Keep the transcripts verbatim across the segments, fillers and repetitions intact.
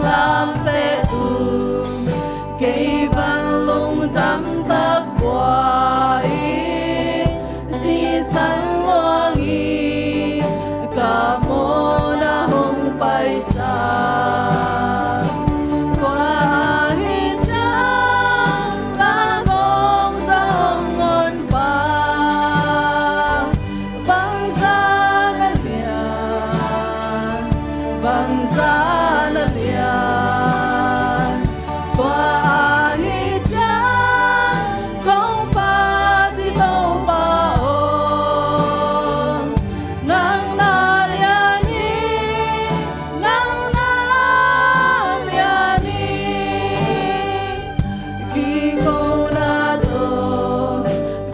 Lamte un, kei van lungdam tak pua in, sisan luang in, ka mawhna hong paisa. Kua ahi ciang, la kong sa hong honpa. Bangzah na lian, bangzah na lian, kua ahi ciang kong phat hi Topa aw. Nang na lian hi, nang na lian hi. Kikona tawh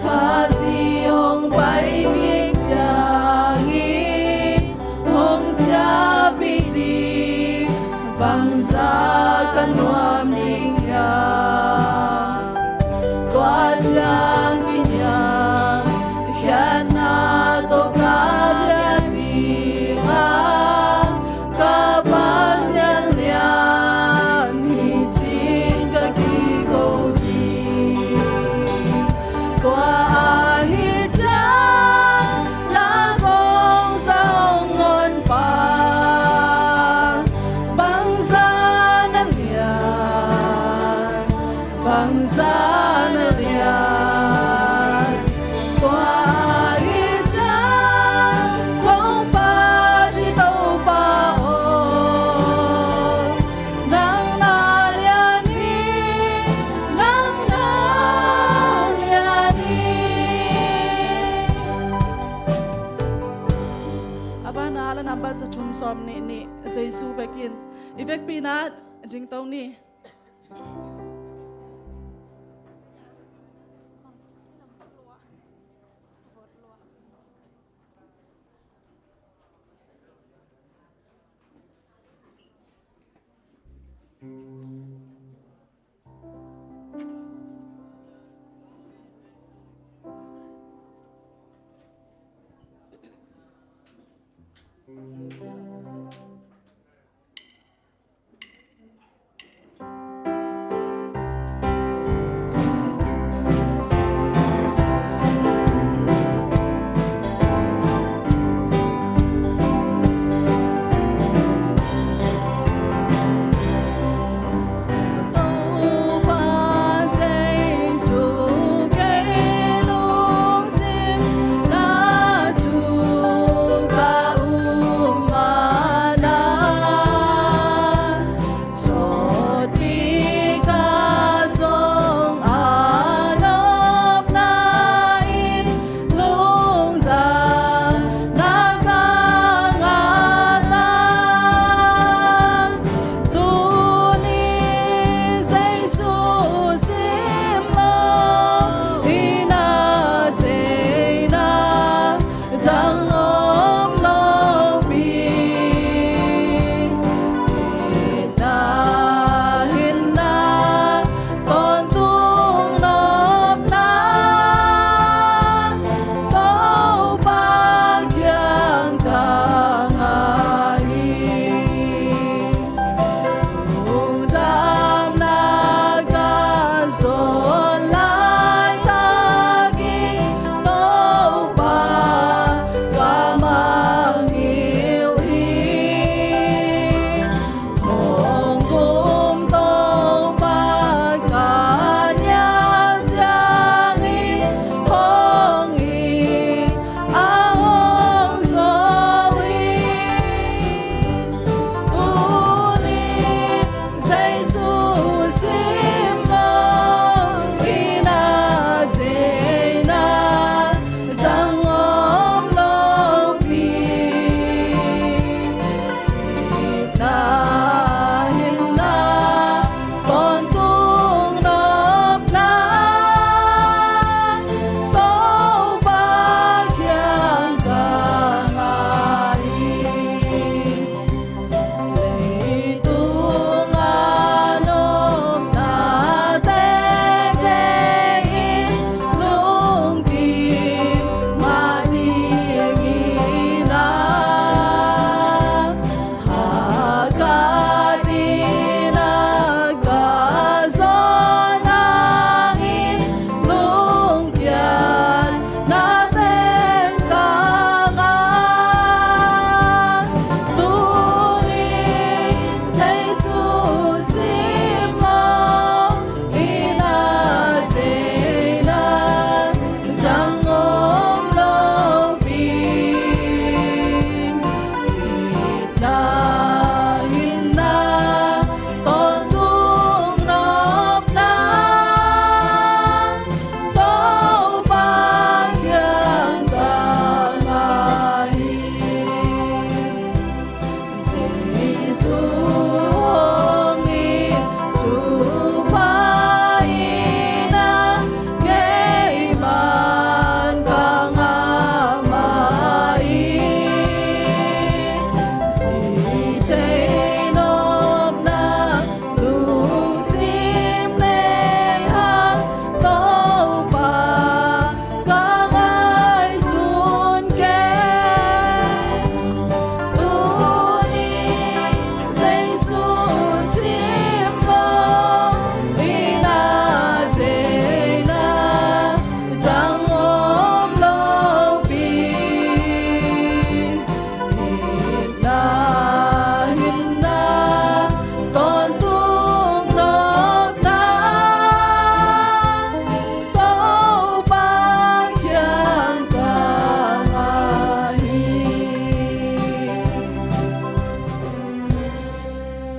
Khazih hong pai kik ciangin, hong ciahpih ding bangzah ka nuam ding hiam? Tua ciangin hiam, khiatna tawh ka lian ding a, ka Pasian lian hi cin ka kiko ding. Tua ahi ciang, la kong sa hong honpa. Bangzah na lian, bangzah na lian, tua ahi ciang kong phat hi Topa aw. Nang na lian hi, nang na lian hi. A bana la nambat za thum sawm nih nih, Jesu bekin i vekpi-in dingto ni.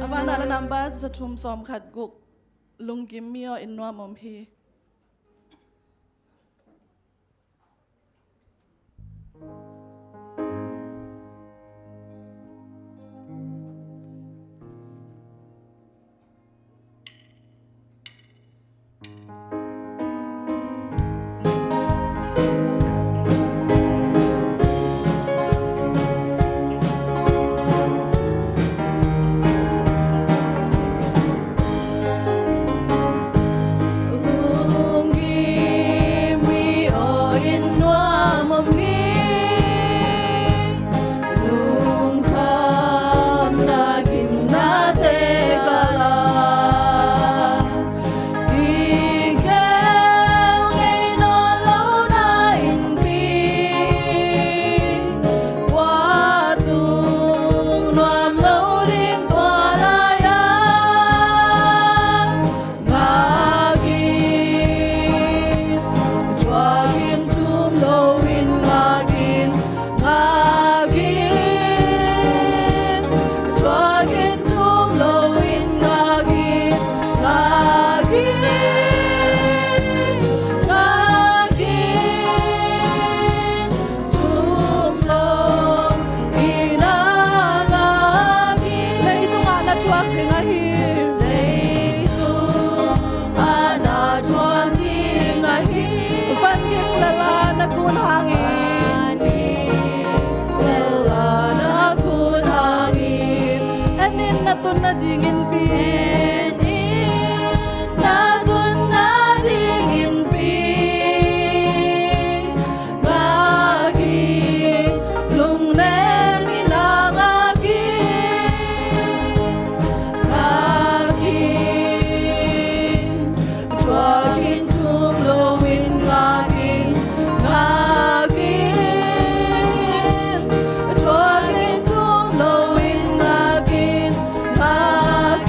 A van a la nambat za thum sawm khat guk, lunggim mi aw in nuam om hi. Leitungah na thuak ding ahi. Leitungah na thuak ding ahi. Van gik lala na gun hangin. Lala na gun hangin. En in na tun nadingin pi. En in na tun nadingin pi. Ngak in, lungnem in la ngak in, ngak in, thuak in thum lo in ngak in, ngak in, thuak in thum lo in ngak in, ngak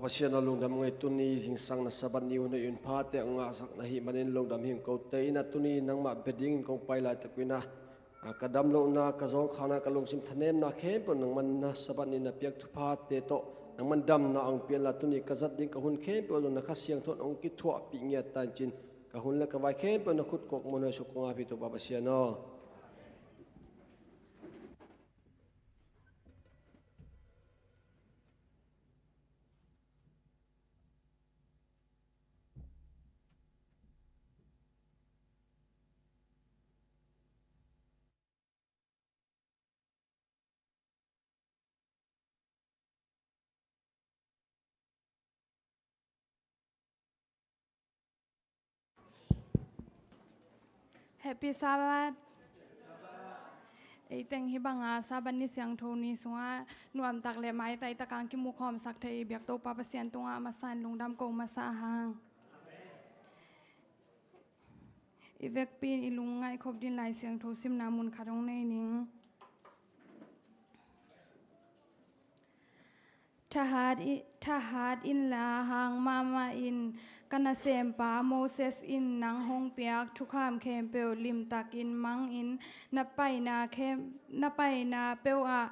Pasian aw, lungdam ung ei, tuni zingsang na Sabbath ni hun hoih un phate a ngahsak na hih manin lungdam hi ung. Kote in ah tuni nangmah bia dingin kong pai laitak un ah, a, ka dam lohna, ka zawngkhakna, ka lungsim thanemna khempeuh nangman na Sabbath ni na piak thuphate tawh nangman damna hong pia inla, tuni ka zat ding ka hun khempeuh ah zong na Kha Siangtho in hong kithuahpih ngiat ta in ci-in, ka hun le ka vai khempeuh na khut kuak mun hoih suk kong ap hi, Topa Pasian aw. Happy Sabbath. Ei teng hih banga Sabbath ni siangtho ni sungah nuamtak le maitai taka hong kimukhawmsak thei i biak Topa Pasian tungah a masa in lungdam ko masa hang. I vekpi in i lungngaih khop dingin Lai Siangtho simna mun khat hong nei ning. Thahat i, thahat inla hang mahmah in, ka nasempa Moses in nang hong piak thukham khempeuh limtakin mangin, na paina khem-, na paina peuhah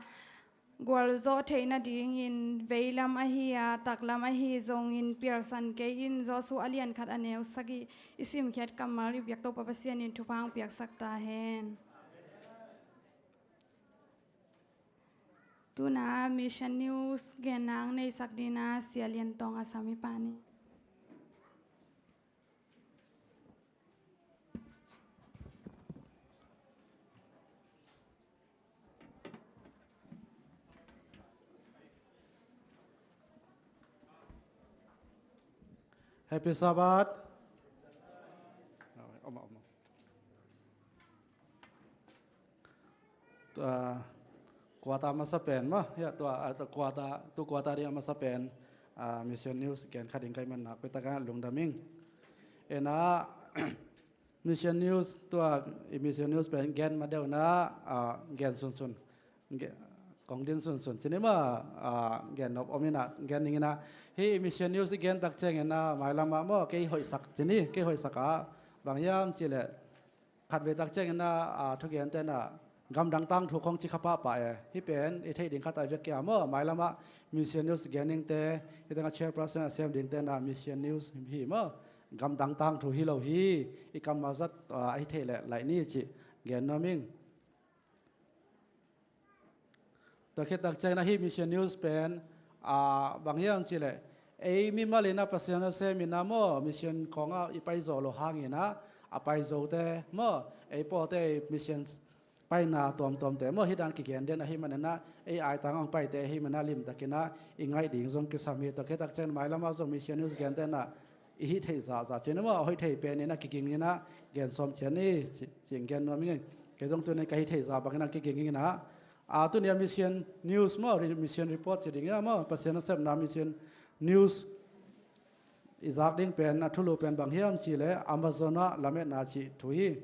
gualzawh theih nadingin veilam ahi a, taklam ahi zongin pialsan kei in. Joshua a lian khat a neu sagih i simkhiat kammal i biak Topa Pasian in thupha hong piaksak ta hen. Tuna Mission News genna hong neisak dingin Sia Lian Tawng a sam hi pah ni. Happy Sabbath. Om, om. Tua, kuata masa pen maw, ya, tua, ah, tua kuata, tu kuata ding a masa pen, ah, Mission News gen kha ding ka hih man nakpi takin lungdam ing. Ena, Mission News, tua i Mission News pen gen ma deuh na, ah, gen sunsun. Ge-, kong din sunsun. Ci ni maw, ah, gen nop om ina, gen ning ina. Hih Mission News i gen tak ciangin ah, mailam ah maw, kei hoihsak, ci ni, kei hoihsak ah, bang hiam cih leh, khatvei tak ciangin ah, ah, thugente in ah, gamdang tangthu khong ci kha pahpah e. Hih pen i theih ding khat a vek kia maw, mailam ah Mission News gen dingte, hih tengah chairperson a sem dingte in ah Mission News hi maw, gamdang tangthu hi lo hi, i kammal zat, ah, a hi theih leh laih ni cih gen nuam ing. Tua khit tak ciangin ah hih Mission News pen, ah, bang hiam cih leh, ei mimal in ah Pasian a sem in ah maw, mission khawng ah i paizaw loh hangin ah, a paizote maw, ei pawlte mission paina tuamtuamte maw, hih dan kigen den ahih manin ah, ei aitang hong paite ahih manin ah limtakin ah i ngaih ding zong kisam hi. Tua khit tak ciangin mailam ah zong Mission News gente in ah, i hih theih zahzah ci ni maw, a hoih thei pen in ah kiging in ah gen sawm ciat ni, ci, ci-in gen nuam ing. Kei zong tuni ka hih theih zah bangin ah kiging in ah, a, tuni a Mission News maw, re-, Mission Report ci ding a maw, Pasian nasepna Mission News i zak ding pen, a thulu pen bang hiam cih leh Amazon ah lametna cih thu hi.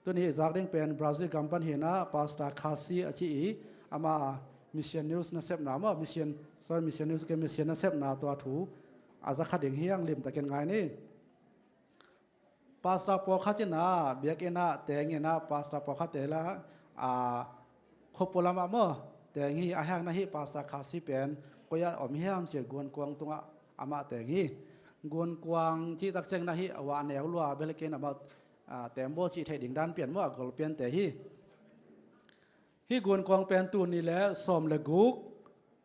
Tuni i zak ding pen Brazil gam pan hi in ah, Pastor Kasi a ci i, ama Mission News nasepna maw, Mission, sorry, Mission News kei, Mission nasepna tua thu a za kha ding hi hang, limtakin ngai ni. Pastor pawlkhat in ah, biakinn ah teng in ah, pastor pawlkhatte la, a, khuapua lam ah maw, teng hi. A hang na hih Pastor Kasi pen koi ah om hiam cih leh Gunkuang tungah amah teng hi. Gunkuang cih tak ciangin ah hih a, a neu lua bel kei in ah maw, a, tembaw cih theih ding dan pian maw, a gol piante hi. Hih Gunkuang pen tul nih le sawm le guk,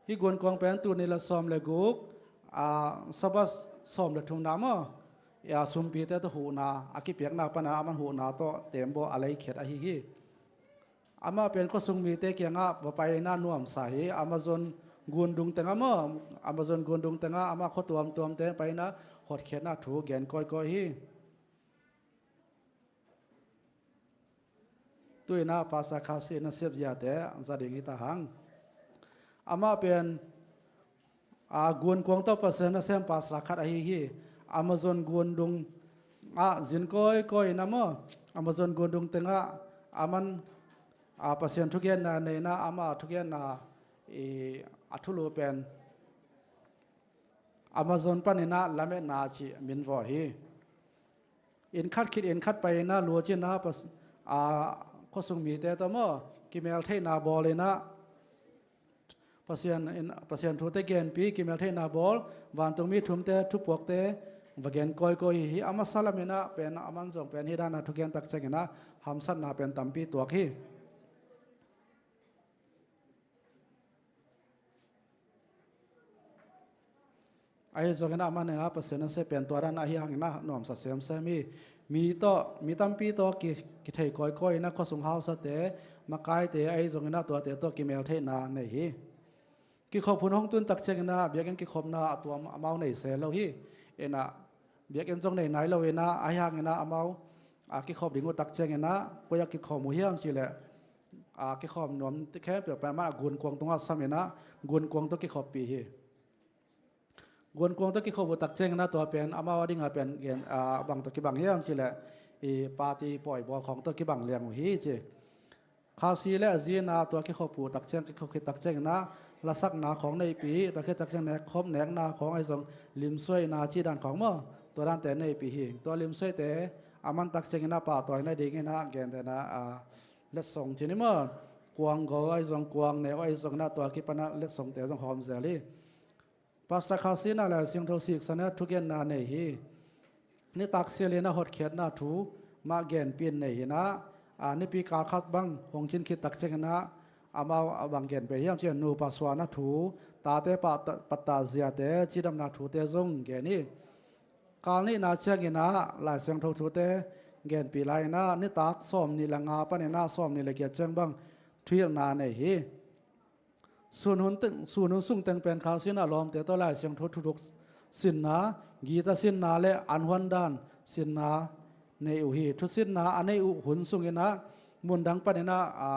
hih Gunkuang pen tul nih le sawm le guk, a, Sabbath sawm le thumna maw, a, sumpite tawh huhna, a kipiakna pan a, aman huhna tawh tembaw a leikhiat ahi hi. Amah pen khuasung mite kiangah va pai in ah nuamsa hi. Amazon gundung tengah maw, Amazon gundung tengah amah khua tuamtuamte pai in ah hotkhiatna thu gen kawikawi hi. Tu in ah Pastor Kasi nasep ziate za ding hi ta hang. Amah pen, a, Gunkuang tawh Pasian nasem pastor khat ahi hi. Amazon gundung ah zin kawikawi in ah maw, Amazon gundung tengah aman, a, Pasian thugenna nei in ah, ama thugenna i, a thulu pen Amazon paninah lametna cih min vawh hi. Inn khat khit inn khat pai inah lucinah pas-, a, khuasung mite tawh maw, kimeltheihna bawl inah Pasian in, Pasian thute genpi, kimeltheihna bawl, vantungmi thumte, thupuakte va gen kawikawi hi. Hi a masa laminah pen a man zong pen hi dana thugen tak cianginah hamsatna pen tampi tuak hi. Ahi zongin a man inah Pasian nasep pen tua dan ahi hangin a nuamsa semsem hi. Mi tawh, mi tampi tawh ki, kithei kawikawi inah khuasung hausate, makaite ahi zongin a tuate tawh kimeltheihna nei hi. Kikhop hun hong tun tak cianginah biakinn kikhopna a tuam amau nei se lo hi. Inah biakinn zong nei nai lo inah ahi hanginah amau a kikhop ding uh tak cianginah koi a kikhawm uh hiam cileh a kikhawm nuam khempeuh pen amah a gunkuang tungah sam inah gunkuang tawh kikhoppi hi. Gunkuang tawh kikhop uh tak cianginah tua pen amau a dingah pen gen, a, bang tawh kibang hiam cileh i party pawi bawl khawng tawh kibang liang uh hi ci. Khasi le a zina tua kikhop uh tak ciang, kikhop khit tak cianginah lasakna khawng neihpi, tua khit tak ciang nek khop nekna khawng ahi zong limsuaina cih dan khawng maw, tua dante neihpi hi. Tua limsuaite a man tak cianginah pahtawi nadinginah gentena, a, letsong cini maw, kuang gol ahi zong kuang neu ahi zonginah tua kipanah letsongte zong hawm zel hi. Pastor Khasina Lai Siangtho siksanah thugenna nei hi. Nitak sialina hotkhiatna thu mah genpin nei hinah, a, nipi kal khat bang hong cin khit tak cianginah amau a bang genpih hiam cian nupa suahna thu, tate pah-, pattah ziate, cidamna thute zong gen hi. Kal nihna cianginah Lai Siangtho thute genpih lai inah nitak sawm nih le nga paninah sawm nih le giat ciang bang thuhilhna nei hi. Sun hun teng, sun hun sung teng pen Khasina lawmte tawh Lai Siangtho thuthuk sinna, gita sinna le an huan dan sinna nei uh hi. Thusinna a nei uh hun sunginah mundang paninah, a,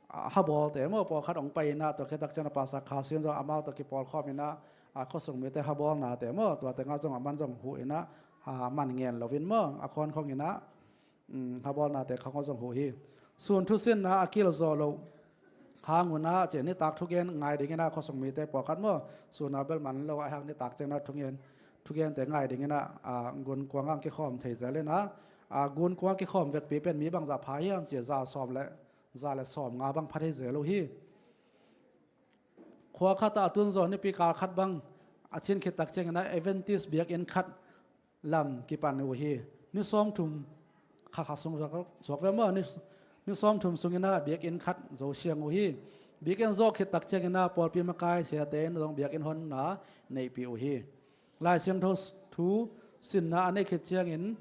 a, habawlte maw pawlkhat hong pai inah tua khit tak cianah Pastor Khasin zong amau tawh kipawlkhawm inah, a, khuasung mite habawlnate maw tua tengah zong a man zong huh inah, a, man ngen loin maw a khawn khonginah, um, habawlnate khang aw zong huh hi. Sun thusinna a kilzawh loh hang unah ci nitak thugen ngai dinginah khuasung mite pawlkhat maw, suna bel man lo a hang nitak cianginah thugen, thugente ngai dinginah, a, gunkuang ang kikhawm thei zel inah, a, gunkuang kikhawm vekpi pen mi bangzah pha hiam ci za sawm le, za le sawm nga bang pha thei zel uh hi. Khua khatah a tunzaw nipi kal khat bang a cin khit tak cianginah Adventist biakinn khat lam kipan uh hi. Ni sawmthum kha kha sung suak, suak ve maw, ni, ni sawmthum sunginah biakinn khat zo siang uh hi. Biakinn zawh khit tak cianginah pawlpi makai siate in zong biakinn honna neihpih uh hi. Lai Siangtho thu sinna a neih khit ciangin,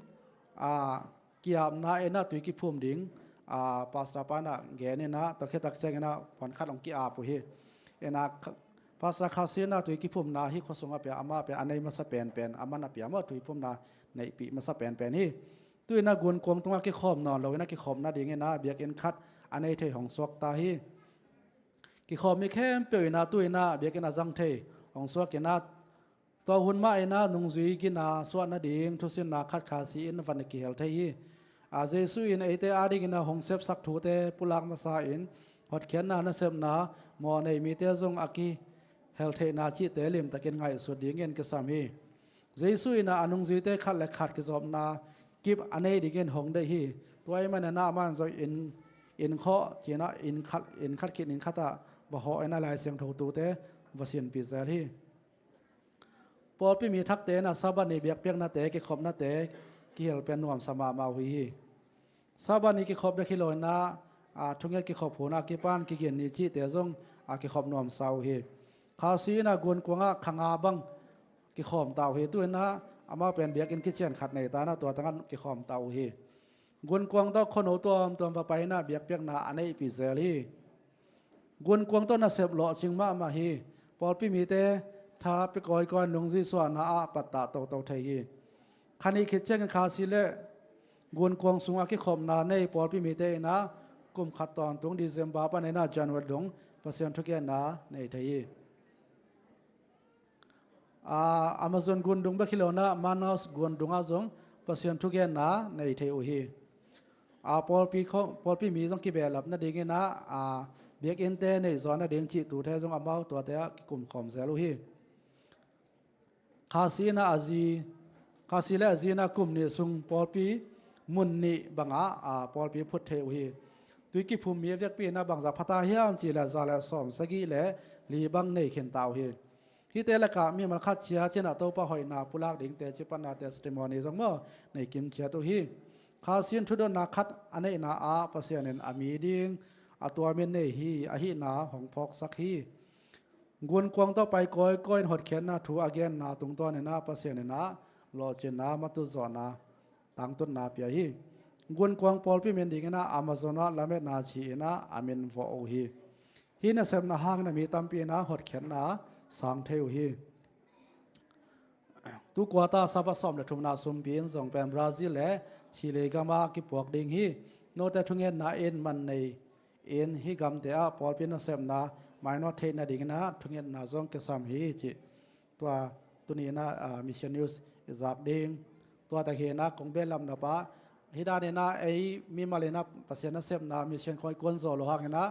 a, kiapna inah tui kiphum ding, a, pastor pa inah gen inah tua khit tak cianginah puan khat hong ki-ap uh hi. Inah kha-, Pastor Khasina tui kiphumna hi khuasungah pia, amah pia a nei masa penpen, a man a pia maw tui phumna neihpih masa penpen hi. Tu inah gunkuang tungah kikhawm nawn lo inah kikhawm nadinginah biakinn khat a nei thei hong suak ta hi. Kikhawm mi khempeuh inah tu inah biakinn a zang thei hong suak inah tua hun mah inah nungzui gina suah nading thusinna khat Khasi in van kihel thei hi. A, Jesu in eite adinginah hong sepsak thute pulak masa in hotkhiatna nasepna mawhnei mite zong a kihel theihna cihte limtakin ngaihsut dingin kisam hi. Jesu inah a nungzuite khat le khat kizopna kip a nei dingin hong deih hi. Tua ahih maninah amah in zong inn, inn khawh cinah inn khat, inn khat khit inn khatah va hawh inah Lai Siangtho thute va sinpih zel hi. Pawlpi mi thakte inah Sabbath ni biakpiaknate, kikhopnate kihel pen nuamsa mahmah uh hi hi. Sabbath ni kikhop bek hi lo inah, a, thunget kikhop hun a kipan kigin ni cihte zong a kikhop nuamsa uh hi. Khasi inah gunkuangah kha nga bang kikhawm ta uh hi. Tu inah amau pen biakinn kician khat nei ta inah tua tangah kikhawm ta uh hi. Gunkuang tawh khuano tuamtuam va pai inah biakpiakna a neihpih zel hi. Gunkuang tawh nasep lawhcing mahmah hi. Pawlpi mite tha pia kawikawi nungzui suahna ah pattah toto thei hi. Kha nih khit ciangin Khasi le gunkuang sungah kikhopna nei pawlpi mite inah kum khat tawntung December paninah January dong Pasian thugenna nei thei hi. A, Amazon gundung bek hi lo inah Manaus gundungah zong Pasian thugenna nei thei uh hi. A, pawlpi khawng, pawlpi mi zong kibehlap nadinginah, a, biakinnte neihzaw nading cih thute zong amau tuate ah kikumkhawm zel uh hi. Khasi in ah a zi, Khasi le a zi in ah kum nih sung pawlpi mun nih bangah, a, pawlpi phut thei uh hi. Tui kiphum mi a vekpi in ah bangzah pha ta hiam cih leh za le sawm sagih le li bang nei khin ta uh hi. Hihte lakah mimal khat ciat in ah Topa hoihna pulak ding teci panna testimony zong maw nei kim ciat uh hi. Khasi in thudonna khat a neihna ah Pasian in a mi ding a tuamin nei hi, ahihna hong phawksak hi. Gunkuang tawh pai kawikawi in hotkhiatna thu a genna tungtawn in ah Pasian in ah lawhcinna, matut zawhna, tangtutna pia hi. Gunkuang pawlpi min ding in ah Amazon ah lametna ci in ah a min vawh uh hi. Hih nasepna hangin a mi tampi in ah hotkhiatna sang thei uh hi. Tu quarter Sabbath sawm le thumna sumpi in zong pen Brazil le Chile gam ah kipuak ding hi. Note thungetna in man nei in hih gamte ah pawlpi nasepna mainawt theih nading in ah thungetna zong kisam hi cih tua tuni in ah, ah, Mission News i zak ding. Tua tak hi in ah kong behlap nop ah, hih dan in ah ei mimal in ah Pasian nasepna mission khawng i kuan zawh loh hang in ah,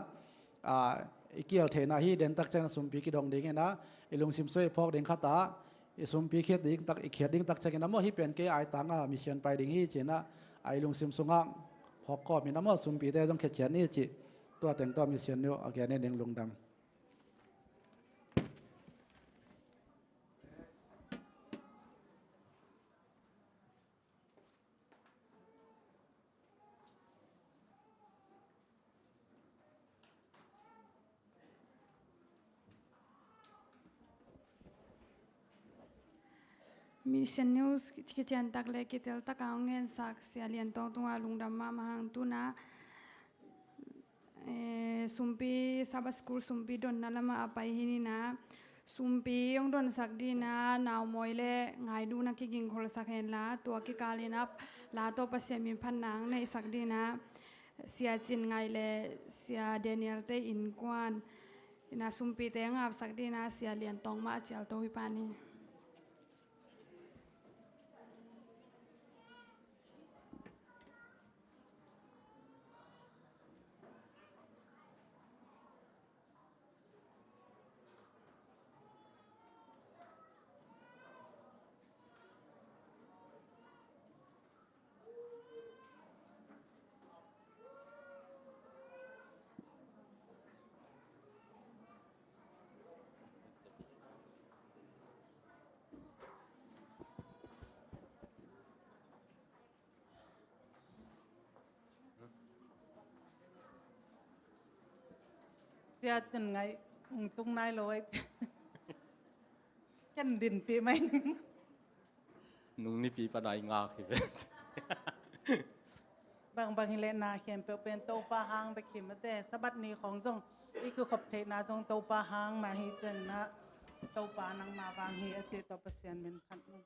ah, i kial theihna hi den tak ciang in ah sumpi kidong ding in ah, i lungsim sung i phawk ding khat ah, i sumpi khiat ding tak, i khiat ding tak ciang in ah maw, hih pen kei aitang a mission pai ding hi ci in ah, a, i lungsim sungah hawk kawm in ah maw, sumpite zong khiat ciat ni cih tua teng tawh Mission News a gen in ning. Lungdam. Mission News kician tak le kitel tak a hong ngensak Sia Lian Tawng tungah lungdam mahmah hang. Tu in ah, eh, sumpi, Sabbath School sumpi donna lamah a pai hi in ah, sumpi hong donsak ding in ah naumawi le ngaiduna kigingkholsak hen la, tua kikal in ah la tawh Pasian min phatna hong neihsak ding in ah Sia Cin Ngaih le Sia Daniel te innkuan in ah sumpite hong apsak ding in ah Sia Lian Tawng mah a cialto hi pah ni. Sia Cin Ngaih, tung nai lo ei. Ken dinpih mai ning. Nung nipi pan a i ngak hi ve. Bangbang hi leh na khempeuh pen Topa hang bek hi mate, Sabbath ni khawng zong i kikhop theihna zong Topa hang mah hi ciangin ah, Topa nangma vang hi a cih tawh Pasian min phat ni.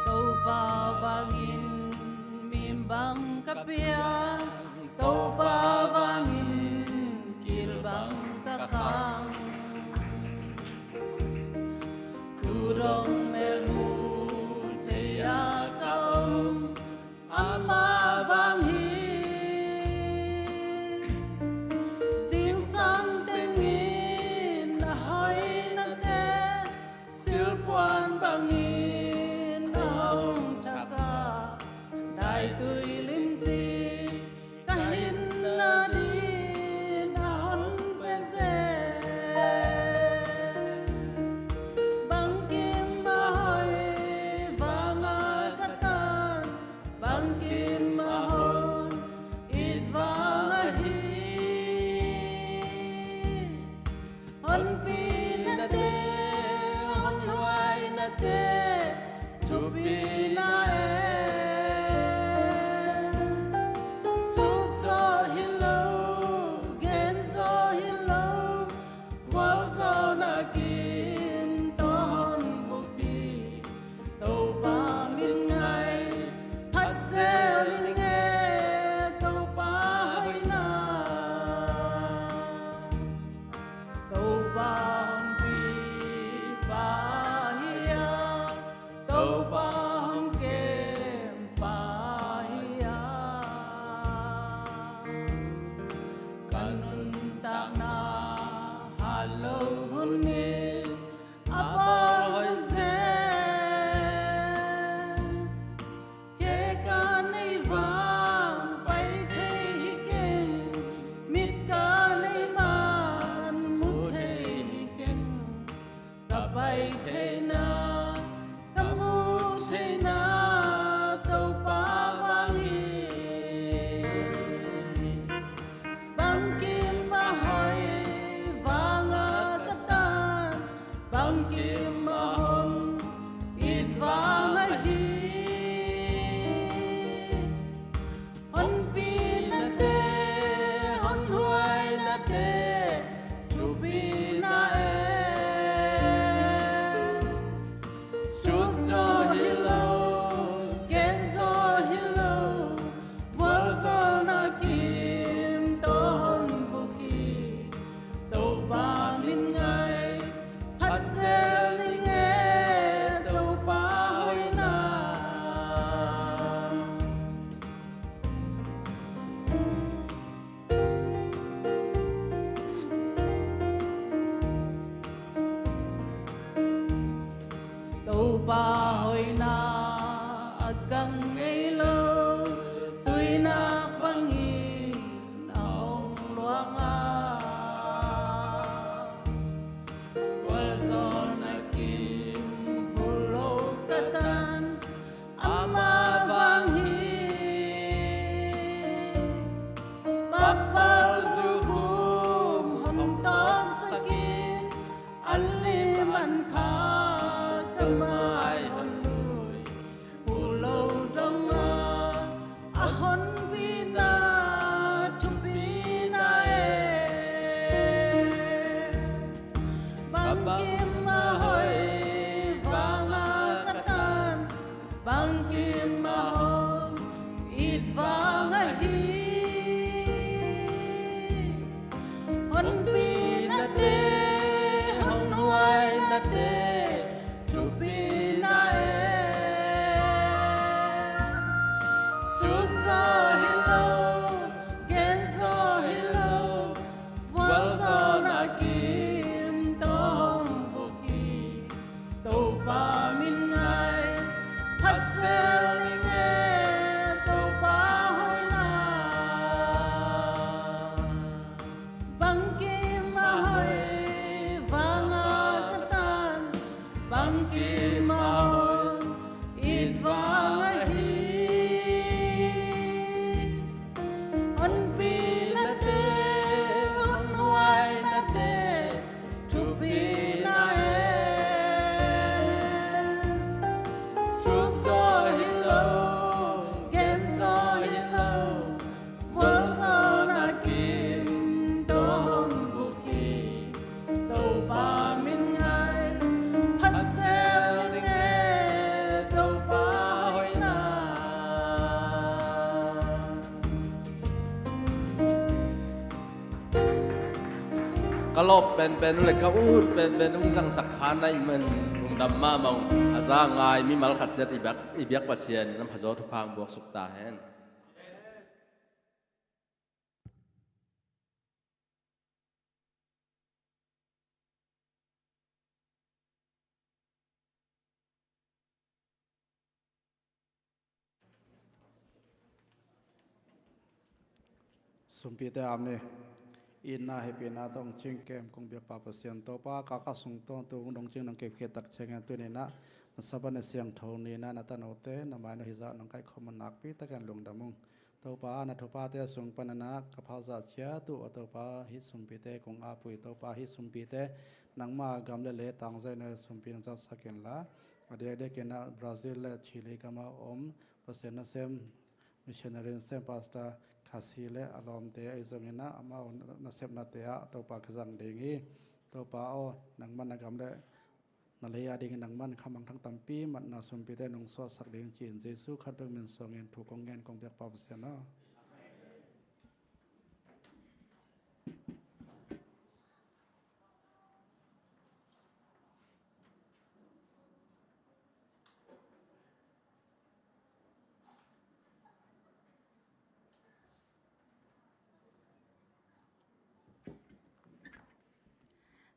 Topa vangin min bang ka pia, Topa vangin kil bang ka khang. Tu dong melmu thei a ka om, ama vang hi. Zingsang tengin a hoinate, silpuan bangin a hong thak a, daitui limci ka hinna dingin a hon pia zen. Bangkim a hoi vanga ka tan, bangkim a hon it vang ahi. Honpinate, honhuainate, thupi Ning e Topa hoihna, Topa hong pipa hi a, Topa hong kempa hi a. Ka nuntakna hat lo hun in a bawl hun zen. Khe ka nei vang pai thei hi keng, mit ka nei man mu thei hi keng. Ka pai theihna, ka mu theihna Topa vang hi. Bangkim a hoih vang a ka tan, bangkim a hong it vang ahi. Honpinate, honhuainate, thupina e. Suk zaw hi lo, gen zaw hi lo, vualzawlna kim tawh hong buk hi. Topa min ngai, phat zel ning e Topa hoihna. Topa hoihna a kang ngei lo, tuinak bangin a hong luang a. Vualzawlna kim phul lo ka tan, amah vang hi. Pakpal zukhum hong tawngsak in, an lim an pha ka mai hong lui. Pu lo dong a, a honpina thupina e. Bangkim a hoih vang a ka tan, bangkim a hong it vang ahi. Honpinate, honhuainate, thupina e. Suk zaw hi lo, gen zaw hi lo, vualzawlna kim tawh hong buk hi. Topa min ngai, phat zel ning e Topa hoihna. Bangkim a hoih vang a ka tan, bangkim a hong it vang ahi. Honpinate, honhuainate, thupina e. Suk zaw hi lo, gen zaw hi lo, vualzawlna kim tawh hong buk hi. Topa min ngai, phat zel ning e Topa hoihna. Ka lawp penpen uh le ka ut penpen uh hong zangsak kha na hih man lungdam mahmah ung. A za ngai mimal khat ciat i biak, i biak Pasian in a phazaw thupha hong buaksuk ta hen. Sumpite am ni. Itna hehpihna tawh hong cingkem kong biakpa Pasian Topa, ka ka sung tawntung hong dong cing nong kepkhiat tak ciangin tuni-in ah na Sabbath ni siangtho ni-in ah na tanote na mai-ah hih zah nong kaihkhawm un nakpi takin lungdam ung. Topa, na thuphate sung panin ah ka phak zah ciat uh aw Topa, hih sumpite kong ap uh hi. Topa, hih sumpite nangma gam le lei tangzai na sumpi nong zatsak inla, a diakdiakin ah Brazil le Chile gam ah om Pasian nasem missionary nasem Pastor Khasi le a lawmte ahi zongin ah amau nasepnate ah Topa ka zang ding hi. Topa aw, nangman na gam le na lei a dingin nangman khamangthang tampi matna sumpite nong suahsak ding ci-in Jesu khat bek min suangin thu kong ngen kong biak pa Pasian aw.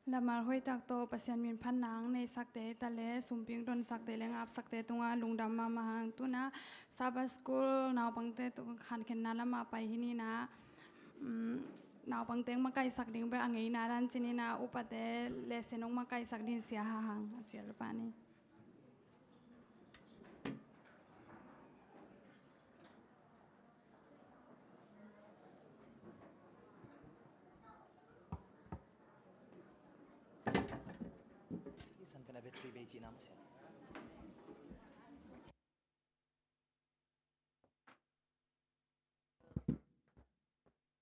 Lamar hoihtak tawh Pasian min phatna ang neisakte ta le sumping donsakte le ngapsakte tungah lungdam mahmah hang. Tuna Sabbath School naupangte tu khankhenna lamah pai hi ni na, um, naupangte makaihsak ding bek a ngeina dan ci ni na, upate lesson hong makaihsak ding sia hahang a cial pa ni.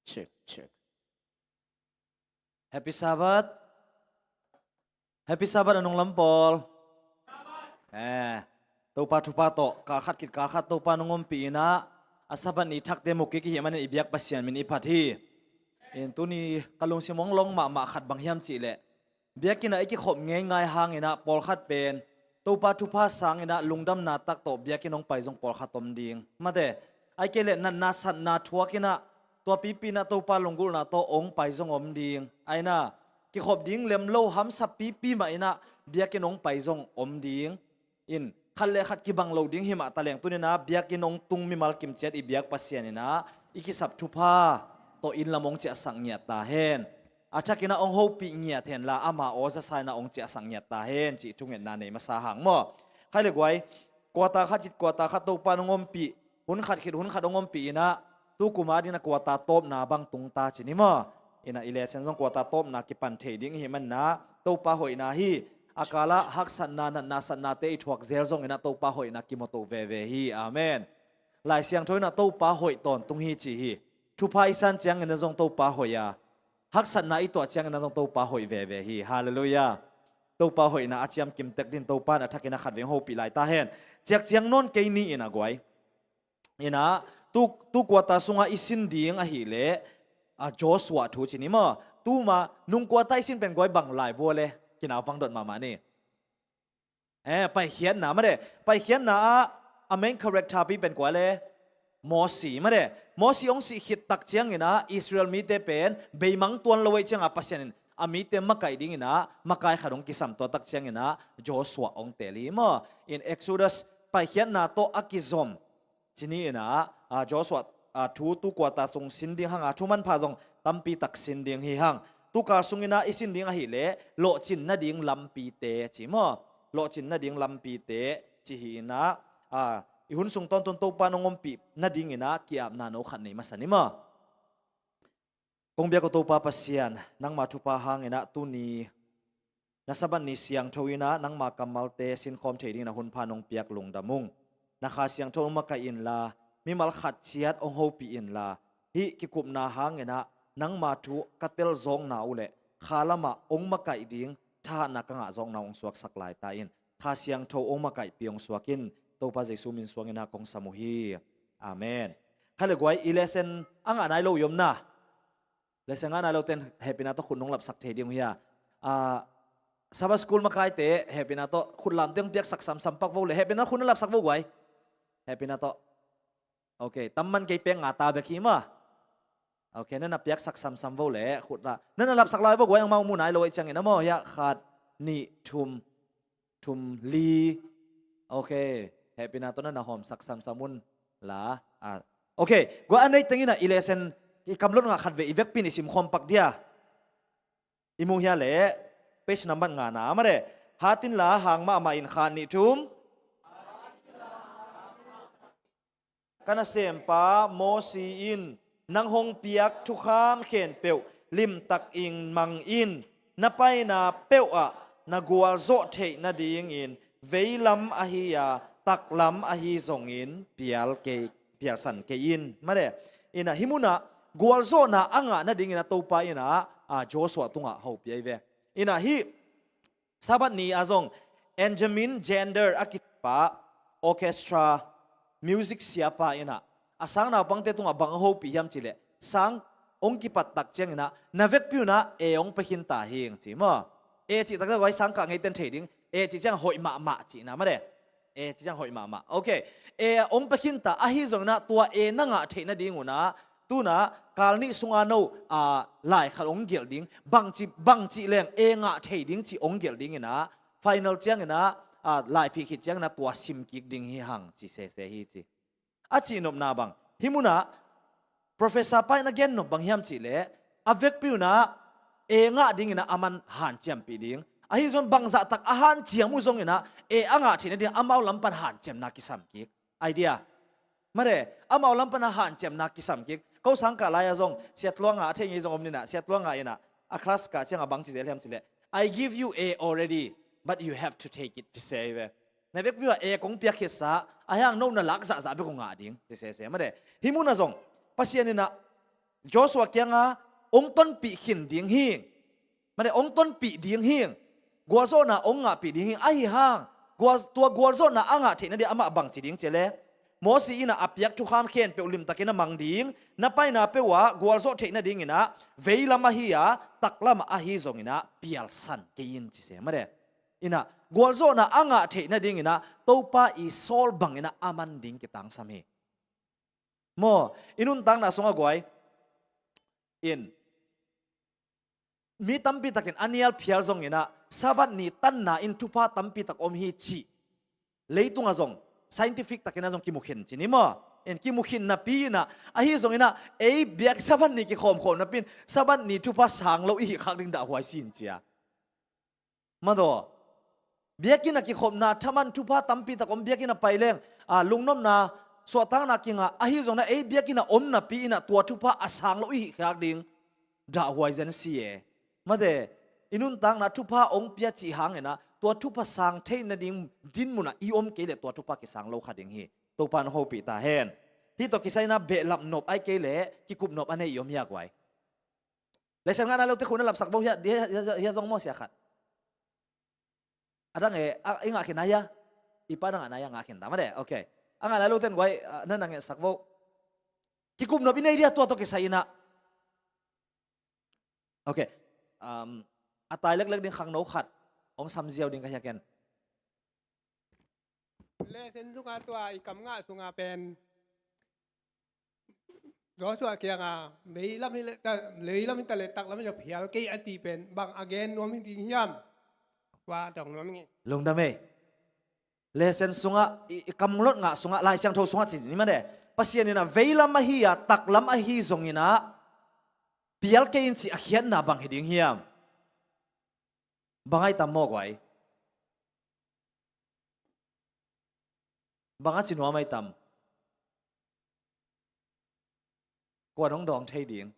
Check, check. Happy Sabbath. Happy Sabbath a nunglam pawl. Eh, Topa thupha tawh kal khat khit kal khat Topa nong ompih inah, a Sabbath ni thakte mukik i hih manin i biak Pasian min i phat hi. In tuni ka lungsim hong long mahmah khat bang hiam cihleh, biakinn ah i kikhop ngeingai hanginah pawlkhat pen Topa thupha sanginah lungdamna tak tawh biakinn hong pai zong pawlkhat om ding. Mate, ai kei leh natna satna thuak inah tua pipi inah Topa lunggulhna tawh hong pai zong om ding. Ai na, kikhop ding lem lo hamsa pipi mah inah biakinn hong pai zong om ding. In khat le khat kibang lo ding hi mah taleng tuninah biakinn hong tung mimal kimciat i biak Pasian inah i kisap thupha tawh inn lam hong ciahsak ngiat ta hen. A thakinah hong hopih ngiat henla ama aw zasa inah hong ciahsak ngiat ta hen cih thungetna nei masa hang maw. Khai le guai, kuata khat khit kuata khat Topa nong ompih, hun khat khit hun khat hong ompih inah tu kum a dingin a kuata tawpna bang tung ta ci ni maw. Inah i lesson zong kuata tawpna kipan thei ding i hih maninah Topa hoihna hi. A kalah haksatna natna satnate i thuak zel zonginah Topa hoihna kimuto veve hi. Amen. Lai Siangtho inah Topa hoih tawntung hi ci hi. Thupha i san cianginah zong Topa hoih a, haksatna i tuah cianginah zong Topa hoih veve hi. Halleluiah. Topa hoihna a ciamkim tek din Topa in a thakin a khat veng hopih lai ta hen. Ciakciang nawn kei ni in a guai. Inah tu, tu kuata sungah i sin ding ahileh, a, Joshua thu ci ni maw. Tuma nung kuata i sin pen guai bang lai bua le kinaupang dot mahmah ni. Eh, Paikhiatna made. Paikhiatna ah a main character pi pen kua le? Mosi made. Mosi hong sih khit tak cianginah Israel mite pen beimang tuan lo ei cianga Pasian in a mite makaih dinginah makai khat hong kisam tua tak cianginah Joshua hong teel hi maw. In Exodus Paikhiatna tawh a kizom ci ni inah, a, Joshua, a, thu tu kuata sung sin ding hanga thu manpha zong tampi tak sin ding hi hang. Tu kal sunginah i sin ding ahileh lawhcin nading lampite ci maw. Lawhcin nading lampite ci hi inah, a, i hun sung tawntun Topa nong ompih nadinginah ki-apna no khat nei masa ni maw. Kong biak uh Topa Pasian, nangma thupha hanginah tuni na Sabbath ni siangtho inah nangma kammalte sinkhawm thei dingin a hunpha nong piak lungdam ung. Na Kha Siangtho hong makaih inla, mimal khat ciat hong hopih inla, hih kikupna hanginah nangma thu ka tel zawkna uh leh kha lamah hong makaih ding thahatna ka ngah zawkna uh hong suaksak lai ta in. Kha Siangtho hong makaihpih hong suak in. Topa Jesu min suanginah kong sam uh hi. Amen. Khai le guai, i lesson a ngah nai lo i om na? Lesson a ngah nai lote in hehpihna tawh khut nong lapsak thei ding uh hia? Ah, Sabbath School makaite hehpihna tawh khut lamte hong piaksak samsam pak vo le. Hehpihna khut na lapsak vo guai. Hehpihna tawh. Ok, tamman kei pek nga ta bek hi maw. Ok, na na piaksak samsam vo le khut la. Na na lapsak lai vo guai, angmau mu nai lo ei ciangin a maw hia? Khat, nih, thum, thum, li. Ok, hehpihna tawh na na hawmsak samsam un la. Ah, ok, guai, a nei teng inah i lesson i kamlot ngah khat ve i vekpi in i simkhawm pak dia. I mu hia le, page number ngana made. Hat inla hang mahmah in khat, nih, thum. Ka nasempa Mosi in nang hong piak thukham khempeuh limtakin mang in, na paina peuhah na gualzawh theih nadingin veilam ahi a taklam ahi zongin pial kei, pialsan kei in. Made, inah hih munah gualzawhna a ngah nadingin a Topa inah, a, Joshua tungah hopih ahi ve. Inah hih Sabbath ni ah zong Benjamin Jender a kitipa orchestra music siapa inah a sang naupangte tungah bang a hopih hiam cihleh, sang hong kipat tak cianginah na vekpi unah A hong pia khin ta hing ci maw. A cih taktak guai, sang kah ngeiten thei ding. A cih ciang hoih mahmah cihna made. A cih ciang hoih mahmah. Ok. A hong pia khin ta ahi zonginah tua A na ngah theih nading unah tunah kal nih sunga no, a, lai khat hong gelh ding. Bangci, bangci leng A ngah thei ding cih hong gelh dinginah final cianginah, a, laiphih khit cianginah tua sim kik ding hi hang ci sese hi ci. A cihnopna bang hih munah professor pa in a gennop bang hiam cihleh, a vekpi unah A ngah dinginah aman hanciampih ding. Ahi zong bangzahtak a hanciam uh zonginah A a ngah theih nading amau lam pan hanciamna kisam kik. Idea. Made, amau lam pan a hanciamna kisam kik. Ko sang kah lai-a zong siatluang ah a thei ngei zong om ninah, siatluang ah inah a class kah ciangah bang ci zel hiam cihleh, "I give you A already, but you have to take it," ci se hi ve. Na vekpi ah A kong piak khitsa, a hiang no na lak zahzah bek uh ngah ding ci sese made. Hih munah zong Pasian inah Joshua kianga hong tonpih khin ding hing. Made, hong tonpih ding hing. Gualzawhna hong ngahpih ding hing. Ahi hang gual, tua gualzawhna a ngah theih nading amah bangci ding cihleh, Mosi inah a piak thukham khempeuh limtakin a mang ding. Na paina peuh ah gualzawh theih nadinginah veilam ahi a taklam ahi zonginah pialsan kei in ci se made. Inah gualzawhna a ngah theih nadinginah Topa i sawl banginah a man ding kitangsam hi. Maw, i nuntakna sungah guai in mi tampi takin a nial phial zonginah Sabbath ni tanna in thupha tampi tak om hi cih leitungah zong scientific takinah zong kimukhin ci ni maw. In kimukhin napi inah ahi zonginah ei biak Sabbath ni kikhawmkhawm napi in Sabbath ni thupha sang lo i hih khak ding dahhuai sin cia. Madaw. Biakinn a kikhopna thaman thupha tampi tak om, biakinn a pai leng, a, lungnopna, suahtakna kingah, ahi zongna ei biakinn a om napi inah tua thupha a sang lo i hih khiak ding dahhuai zen si e. Mate, i nuntakna thupha ong pia cih hanginah tua thupha sang thei nading dinmunah i om kei leh tua thupha kisang lo kha ding hi. Topa nong hopih ta hen. Hih tawh kisai inah behlap nop ai kei leh kikup nop a nei i om hiak uai. Lesson ngah nai lote khun a lapsak vo hiah, hiah, hiah, hiah zong maw sia khat. A dang e, a, i ngah khin nai hiah. I pa na ngah nai hiah, ngah khin ta mate. Ok. A ngah nai loten guai, a, na na ngetsak vo. Kikup nop i nei dia tua tawh kisai inah. Ok. Um, a tai leklek ding khangno khat ong sam ziau ding ka hiah ken. Lesson sunga tua i kam ngah sunga pen Joshua kianga veilam hi le ta, veilam hi ta le taklam hi ta phial kei a ti pen bang a gen nuam hi ding hiam? Tua dong nuam hi. Lungdam ei. Lesson sungah i, i kamlot ngah sungah Lai Siangtho sungah ci ni mate. Pasian inah veilam ahi a taklam ahi zonginah pial kei in cih a khiatna bang hi ding hiam? Bang ai tam maw guai? Bang a ci nuam ai tam? Kuan hong dawng thei ding?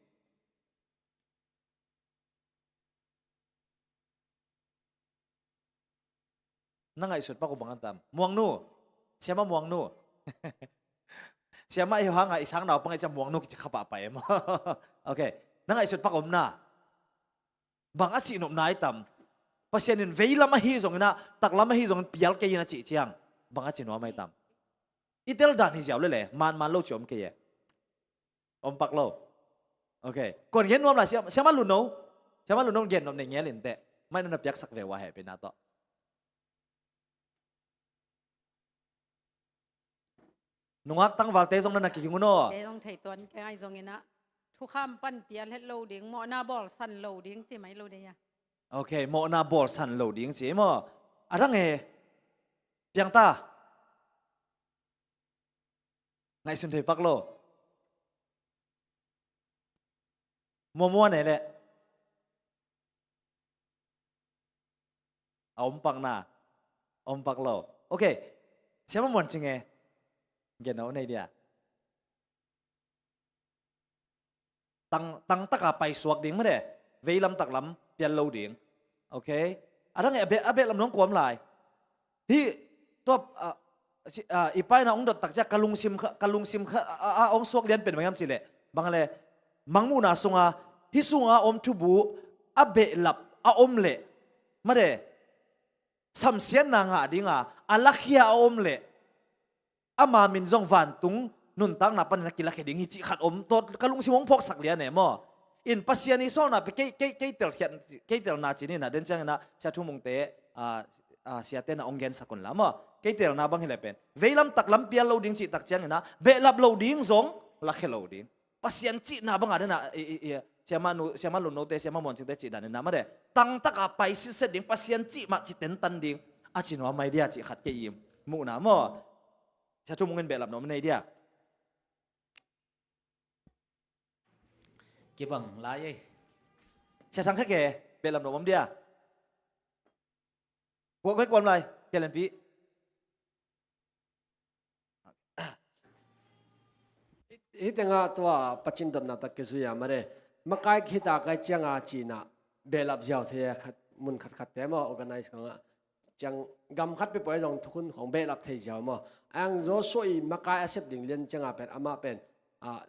Na ngaihsut pak uh bang a tam? Muangnu. Siama Muangnu. Siama i hanga i sang naupang i cia Muangnu kici kha pahpah em? Ok. Na ngaihsut pak omna. Bang a cih nopna ai tam? Pasian in veilam ahi zonginah taklam ahi zongin pial kei in a cih ciang bang a ci nuam ai tam? I tel dan hi ziau lele, manman lo ci om kei e. Om pak lo. Ok. Kuan gen nuam lai siama, siama Lunno. Siama Lunno gen nop nei ngel inteh. Mai nana piaksak ve ua hehpihna tawh. Nungak tangvalte zong na na kiging un aw. Te zong thei tuan kei ngai zonginah thukham pan pial het lo ding, mawhna bawlsan lo ding ci mai lo dei a. Ok, mawhna bawlsan lo ding ci maw? A dang e. Piang ta. Ngaihsun thei pak lo. Muamua nei leh. A om pakna. A om pak lo. Ok. Siama Muan ci nge. Gen a nei dia. Tang, tang taka paisuak ding mate. Veilam taklam pial lo ding. Ok. A dang e a beh, a beh lam nong kuam lai. Hih tua, ah, si, ah, i pa inah ong dot tak cia ka lungsim kha, ka lungsim kha, a, a, a ong suak lian pen bang hiam cih leh. Bang a le, mangmuhna sunga, hih sunga om thubu, a behlap, a om leh. Mate, samsiatna ngah dinga a lakhia a om leh ama min zong vantung nuntakna panin a kilakhia ding hi cih khat om. Tua ka lungsim hong phawksak lian e maw. In Pasian i sawlna pen kei, kei, kei telkhiat, kei telna ci ni na, den ciangin ah Sia Thu Mungte, ah, ah, siate na hong gensak un la maw. Kei telna bang hi leh pen veilam tak lam pial lo ding cih tak ciangin ah behlap lo ding zong lakhia lo ding. Pasian cihna banga den ah, i, i, i, Siama Nu, Siama Lun Note, Siama Muan Cingte cih danin ah mate, tangtaka pai sitset ding, Pasian cih mah ci tentan ding a ci nuam mai dia cih khat kei i muhna maw. Sia Thu Mung in behlap nuam nei dia. Kibang lai ei. Sia Thang Khe ke behlap nuam om dia. Kuak kuai kuam lai, Kia Lian Pi. Hih tengah tua Pasian dotna tak kizui a mare. Makai khita kai cianga cina behlap ziau thei a khat, mun khat khat te maw, organize kanga. Ciang gam khat peuhpeuh zong thukhun khong behlap thei ziau maw. Ang Joshua i makai a sep ding lian cianga pen, amah pen, ah,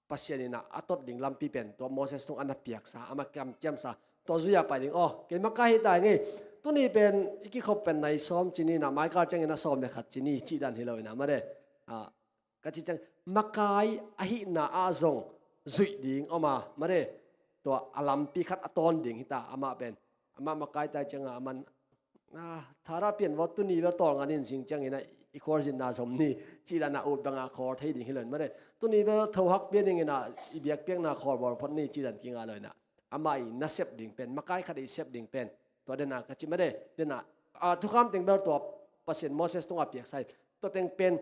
Pasian in a, a tot ding lampi pen tua Moses tung a na piaksa, amah kiam, kiamsa, tua zui a pai ding. Aw, kei makai hi ta ngei. Tuni pen i kikhop pen nai sawm ci ni na, maikal ciangin a sawm le khat ci ni, cih dan hi lo in a mare. Ah, ka cih ciang makai ahihna ah zong zuih ding om a mare. Tua a lampi khat a tawn ding hi ta, amah pen. Amah makai tai cianga aman, ah, thara pian vaw tuni bel tawlngan in zing ciangin a i khualzinna zom ni, cih dan a ut banga khawl thei ding hi lo in mare. Tuni bel thohak pian dingin a i biakpiakna khawl bawl phot ni, cih dan kinga lo in a. Amah i na sep ding pen, makai khat i sep ding pen, tua den a ka cih mare, den a, ah, thukham teng bel tua Pasian Moses tunga piaksa in, tua teng pen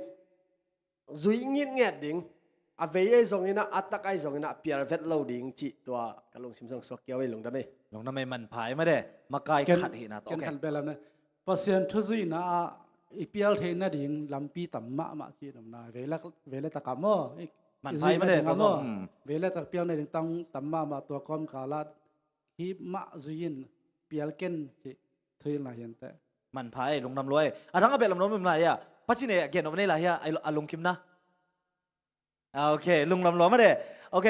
zui ngitnget ding, a vei ei zongin a, a tak ei zongin a pial vet lo ding cih tua ka lungsim zong suak kiau ei, lungdam ei. Lungdam ei, manpha ei mare, makai khat hihna tawh. Ken khan belam ne. Pasian thuzuihna ah i pial theih nading lampi tam mahmah cih nopna, vei le, vei le tak ah maw. Manpha ei mare, tua zong. Vei le tak pial nading tam, tam mahmah tua kawmkal ah hih mah zui in pial ken cih thuhilhna hi inteh. Manpha ei, lungdam lua ei. A dang a behlap nuam lai hia? Pasian e gen om nei lai hia? A, a lungkimna. Ah, ok, lungdam lua mare. Ok.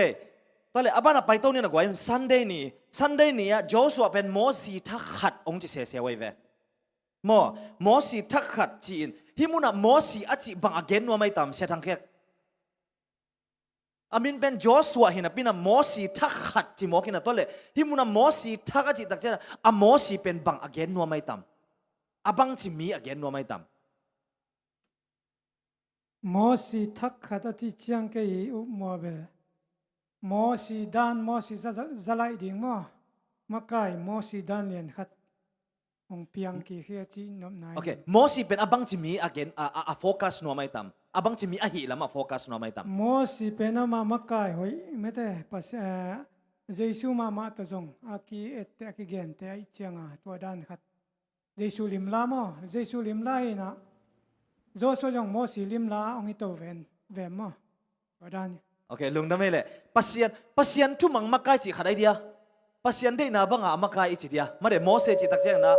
Tua le, a ban a paito ni na guai, Sunday ni. Sunday ni ah Joshua pen Mosi thak khat hong ci sese uh ei ve. Maw, Mosi thak khat ci in. Hih mun ah Mosi a cih bang a gen nuam ei tam, Sia Thang Khe? A min pen Joshua hi napi in a Mosi thak khat ci mawk hi na, tua le. Hih mun a Mosi thak a cih tak ciang a Mosi pen bang a gen nuam ei tam? A bangci mi a gen nuam ei tam? Mosi thak khat a cih ciang kei i up mua bel Mosi dan, Mosi za, za, za laih ding maw? Makai Mosi dan lian khat hong piang kik hi a cih nopna hi. Ok, Mosi pen a bangci mi a gen, a, a, a focus nuam ei tam? A bangci mi ahih lam a focus nuam ei tam? Mosi pen amah makai hoih mete, Pas-, eh, Jesu mahmah tawh zong a ki-etteh, a kigenteh ahih cianga tua dan khat. Jesu limla maw, Jesu limla hi na, Joshua zong Mosi limla hong hi to ven, ven maw? Tua dan hi. Ok, lungdam ei le. Pasian, Pasian thumang makai cih khat ai dia. Pasian deihna banga a makai i ci dia. Mare, Mosi cih tak ciang na,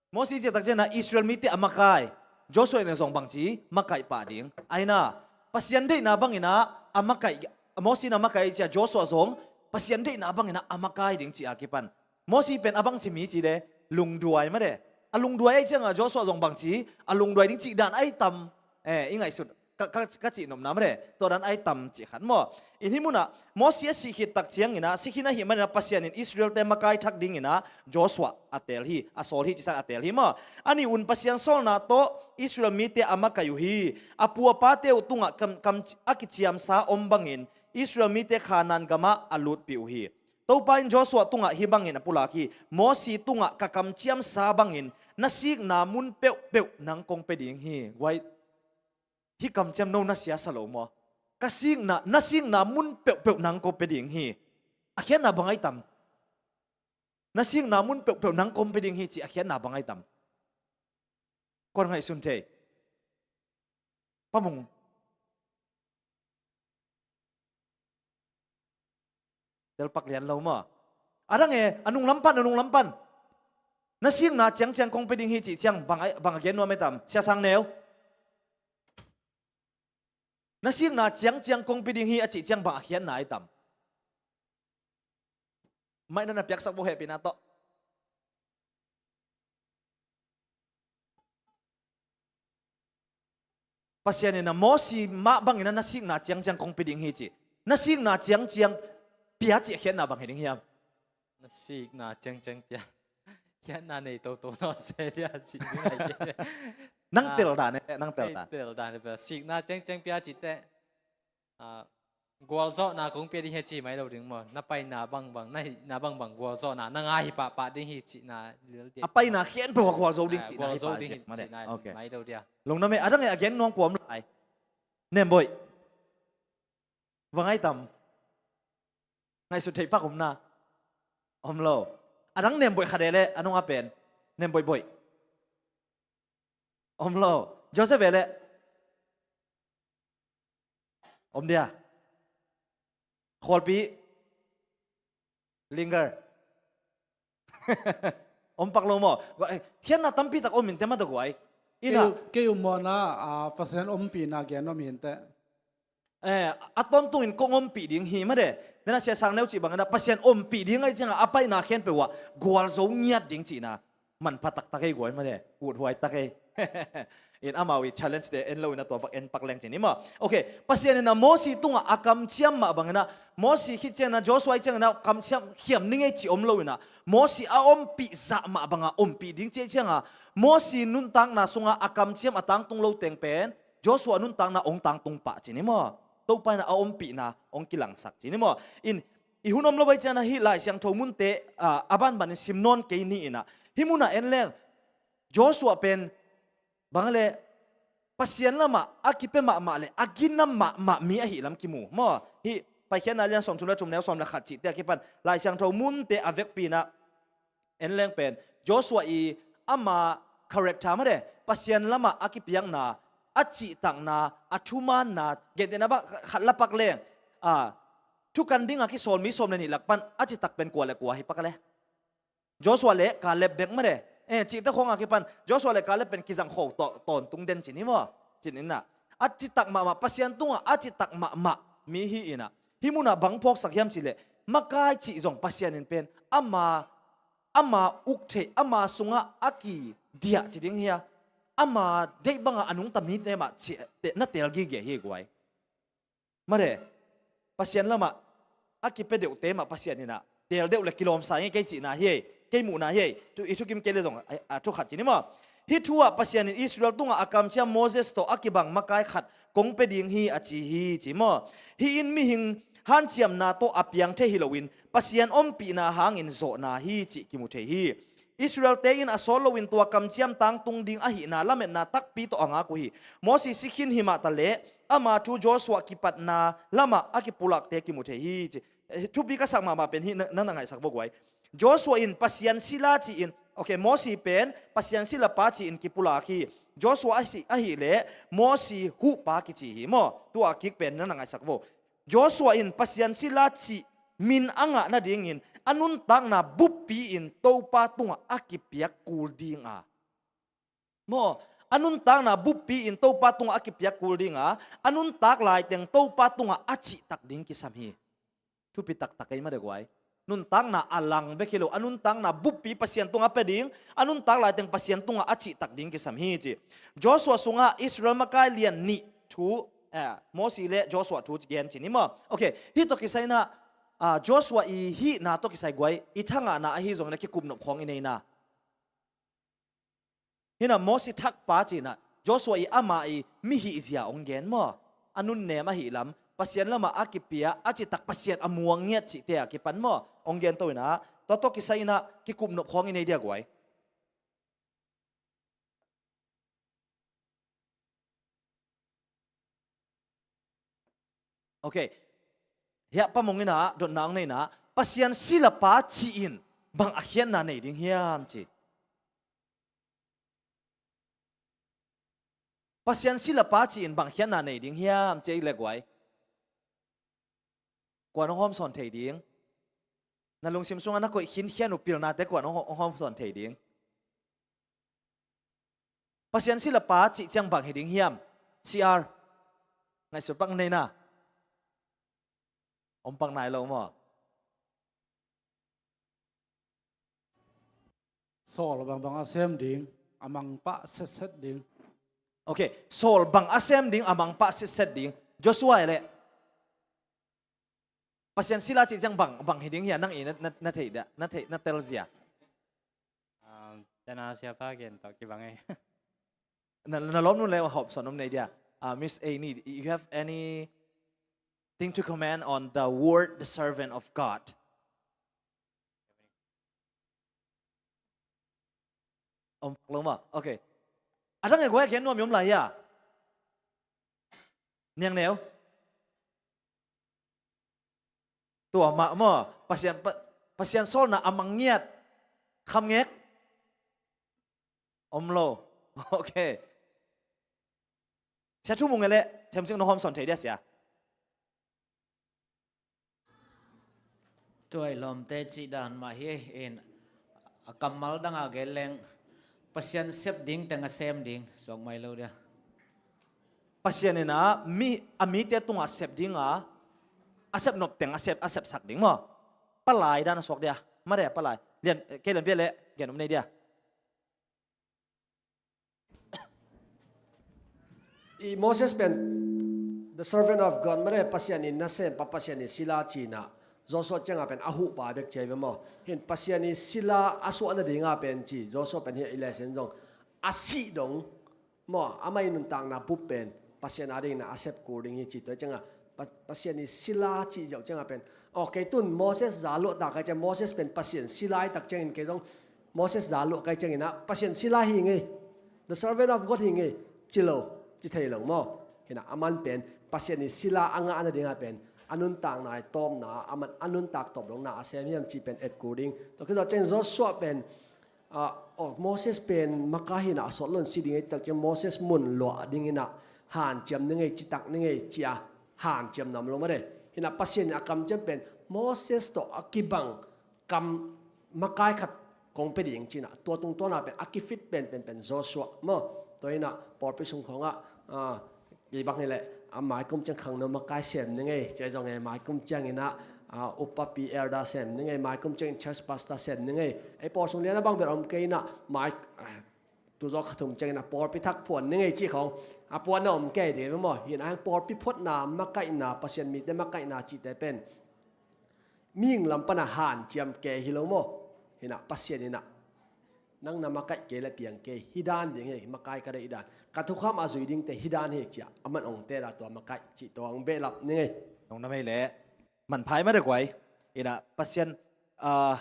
Mosi cih tak ciang na Israel mite a makai. Joshua in a zong bangci makai pah ding? Ai na, Pasian deihna bangin a, a makai, Mosi in a makai i ci a, Joshua zong Pasian deihna bangin a, a makai ding cih a kipan. Mosi pen a bangci mi ci de, lungduai mare. A lungduai ahih cianga Joshua zong bangci a lungduai ding cih dan ai tam? Eh, i ngaihsut. Ka, ka, ka cih nopna mare, tua dan ai tam cih khat maw. In hih mun ah Mosi a sih khit tak ciangin a, sih khin ahih manin a Pasian in Israel-te makai thak dingin a Joshua a teel hi, a sawl hi, ci san a teel hi maw. A nih un Pasian sawlna tawh Israel mite a makai uh hi. A pu a pate uh tungah kam, kam a kiciamsa om bangin Israel mite Kanaan gamah a lutpih uh hi. Topa in Joshua tungah hih bangin a pulak hi. Mosi tungah ka kamciamsa bangin na sikna mun peuhpeuh nang kong pia ding hi. Guai, hih kamciam no na siasa lo maw? Ka sikna, na sikna mun peuhpeuh nang kong pia ding hi. A khiatna bang ai tam? Na sikna mun peuhpeuh nang kong pia ding hi cih a khiatna bang ai tam? Kuan ngaihsun thei. Pa Mung. Telpak lian lo maw. A dang e, a nunglam pan, a nunglam pan. Na sikna ciangciang kong pia ding hi cih ciang bang a, bang a gen nuam ai tam? Sia Sang Neu. Na sikna ciangciang kong pia ding hi a cih ciang bang a khiatna ai tam? Maina na piaksak bo hehpihna tawh. Pasian in a Mosi mah bangin a na sikna ciangciang kong pia ding hi ci. Na sikna ciangciang pia cih khiatna bang hi ding hiam? Na sikna ciangciang pia. Khiatna nei toto nawn se dia ci ding ai ke. Nang tel dan e, nang tel dan. Tel dan e, sikna ciangciang pia ci teh. Ah, gualzawhna kong pia ding hi ci mai lo ding maw? Na paina bangbang, na hihna bangbang gualzawhna na ngah hi pahpah ding hi cihna lel dia. A paina khempeuh a gualzo ding cihna hi pah ding hi cihna hi mai lo dia. Lungdam e, a dang e a gen nuam kua om lai? Nemboih. Va ngai tam. Ngaihsut theih pak om na. Om lo. A dang nemboih khat e le a nungah pen nemboih boih. Om lo. Joseph e le. Om dia. Khualpi. Linger. Om pak lo maw? Khiatna tampi tak om in te mah tawh guai. Ina. Kei um mawhna, ah, Pasian ompihna gen om in te. Eh, a tawntungin kong ompih ding hi mah de. Dena sia sang neu cih bangin a Pasian ompih ding ahi ciangah a paina khempeuh ah gualzo ngiat ding cihna. Manpha taktak ei guai mah de. Uthuai tak ei. In amau i challenge te en lo in a tua bak en pak leng cin i maw. Ok, Pasian in a Mosi tungah a kamciam mah bangin a Mosi khit ciangin a Joshua i ciangin a kamciam khiam ning ei ci om lo in a Mosi a ompih zah mah bangah ompih ding cih ciangah Mosi nuntakna sungah a kamciam a tangtung lo teng pen Joshua nuntakna ong tangtung pah cin i maw? Topa in a ompihna ong kilangsak cin i maw? In i hun om lo bai ciangin a hih Lai Siangtho munte, ah, a banbanin sim nawn kei ni in a hih munah en leng Joshua pen bang le Pasian lamah a kipia mahmah le a gina mahmah mi ahi lam kimu maw? Hih Paikhiatna lian sawmthum le thum neu sawm le khat cihte a kipan Lai Siangtho munte a vekpi in a en leng pen Joshua i ama character mah de, Pasian lamah a kipiakna, a cihtakna, a thumaanna, gentehna bang khat la pak leng, a, thukan dinga kisawl mi sawm le nih lak pan a citak pen kua le kua hi pak le? Joshua le Kaleb bek mah de. Eh, cihte khawng a kipan Joshua le Kaleb pen kizang kho tawntung den cin hi maw? Cin in a a citak mahmah, Pasian tungah a citak mahmah mi hi in a hih munah bang phawksak hiam cih leh makai cih zong Pasian in pen ama ama uk theih, ama sungah a kidiah ci ding hia? Ama deih bangah a nungta mite mah na teel gige hi guai. Mare, Pasian lamah a kipia deuhte mah Pasian in a teel deuh le kilawmsa ngei kei cihna hi ei, kei muhna hi ei. I thukim kei le zong a thukhat ci ni maw? Hih thu ah Pasian in Israel tungah a kamciam Moses tawh a kibang makai khat kong pia ding hi a ci hi ci maw? Hih in mihing hanciamna tawh a piang thei hi loin Pasian ompihna hangin zawhna hi cih kimu thei hi. Israel-te in a sawt loin tua kamciam tangtung ding ahihna lametna takpi tawh a ngak uh hi. Mosi si khin hi mah taleh ama thu Joshua kipatna lamah a kipulakte kimu thei hi ci. Thupi ka sak mahmah pen hih na na ngaihsak vo guai. Joshua in Pasian sila ci-in, ok, Mosi pen Pasian silapa ci-in kipulak hi. Joshua ahih leh Mosi huhpa kici hi maw? Tua a kik pen na na ngaihsak vo. Joshua in Pasian sila cih min a ngah nadingin a nuntakna buppi in Topa tungah a kipiak kul dinga maw? A nuntakna buppi in Topa tungah a kipiak kul dinga a nuntak laiteng Topa tungah a cihtak ding kisam hi. Thupi taktak ei mah de guai. Nuntakna a lang bek hi lo, a nuntakna buppi Pasian tungah pia ding, a nuntak laiteng Pasian tungah a cihtak ding kisam hi ci. Joshua sungah Israel makai lian nih thu, eh, Mosi le Joshua thu gen ci ni maw? Ok, hih tawh kisai in ah, Joshua i hihna tawh kisai guai, i thangahna ahi zongin a kikupnop khawng i neina. Hih in ah Mosi thakpa ci-in ah Joshua i ama i mihih zia hong gen maw? A nunnem ahih lam, Pasian lamah a kipia, a citak Pasian a muang ngiat cihte a kipan maw? Hong gen to in ah, tua tawh kisai in ah kikupnop khawng i nei dia guai. Ok. Hiah pamong in ah, dotna hong nei in ah, Pasian silapa ci-in bang a khiatna nei ding hiam ci. Pasian silapa ci-in bang khiatna nei ding hiam ci ei le guai. Kuan hong hawmsawn thei ding? Na lungsim sungah na koih khinkhian uh pilnate kuan hong hawmsawn thei ding? Pasian silapa cih ciang bang hi ding hiam? C R. Ngaihsut pak nei na. Om pak nai lo maw? Sawl bangbang a sem ding, a mangpah setset ding. Ok, Saul bang a sem ding, a mangpah sitset ding, Joshua e le. Pasian sila cih ciang bang, bang hi ding hia, nang i na, na, na thei dah, na thei, na tel zia. Um, tena siapa gen tawh kibang e. Na, na lawm nun le hawp sawn om nei dia. Uh, Miss Amy, you have anything to comment on the word, the servant of God? Om lo ma. Ok. Adang e guai gen nuam i om lai hia. Niang neu. Tua mah maw, Pasian, pa, Pasian sawlna a mangiat khamngek om lo. Ok. Sia Thu Mung e le, themcing no hawm sawn thei dia sia. Tua i lawmte cih dan mah hi in, a kammal danga gen leng Pasian sep ding teng a sem ding suak mai lo dia. Pasian in a mi, a mite tungah a sep dinga, a sep nop teng a sep, a sepsak ding maw? Palai dan a suak dia. Mare palai. Lian, kei lian bia le gen om nei dia. I Moses pen the servant of God, mare Pasian in nasempa, Pasian i sila cina, Joshua cianga pen a huhpa bek cia i ve maw? Hin Pasian i sila a suah nadinga pen ci, Joshua pen hi a i lesen zong a sih dong maw, amah i nuntakna bup pen Pasian a dingin a sep kul ding hi ci. Tua cianga Pa-, Pasian i sila cih ziau cianga pen, aw, kei tun Moses za luahta kai ciang, Moses pen Pasian sila i tak ciangin kei zong Moses za luah kai ciangin ah Pasian sila hi ngei, the servant of God hi ngei, ci lo, ci thei lo maw? Hinah aman pen Pasian i sila a ngah nadinga pen a nuntakna i tawpna, aman a nuntak tawp dongna a sem hiam cih pen et kul ding. Tua khit zawh ciang Joshua pen, ah, aw, Moses pen makai hinah a sawt lo in si ding ei tak ciang Moses mun luah dinginah hanciam ni ngei, citak ni ngei cia hanciam nam lo mare. Hinah Pasian in a kamciam pen Moses tawh a kibang kam makai khat kong pia ding cinah tua tungtawna pen a kifit penpen pen Joshua maw? Tua hinah pawlpi sung khawngah, ah, kei bang hileh a maikum ciang khangno makai sem ni ngei, cia zong e maikum cianginah, ah, upapi elder sem ni ngei, maikum ciangin church pastor sem ni ngei. Ei pawl sung liana bang ber om kei inah mai, ah, tuzaw khathum cianginah pawlpi thak phuan ni ngei cih khawng a puanna om kei ding maw? Hinah hang pawlpi phuatna, makaihna, Pasian mite makaihna cihte pen mihing lam pana hanciam kei hi lo maw? Hinah Pasian inah nang na makaih kei le piang kei, hi dan ding hi, makai ka deih dan, ka thukham a zui dingte hi dan hi cia a man ong tela tua makaih cih tua ang behlap ni ngei. Nong na mei le manphai ma de guai. Inah Pasian, ah,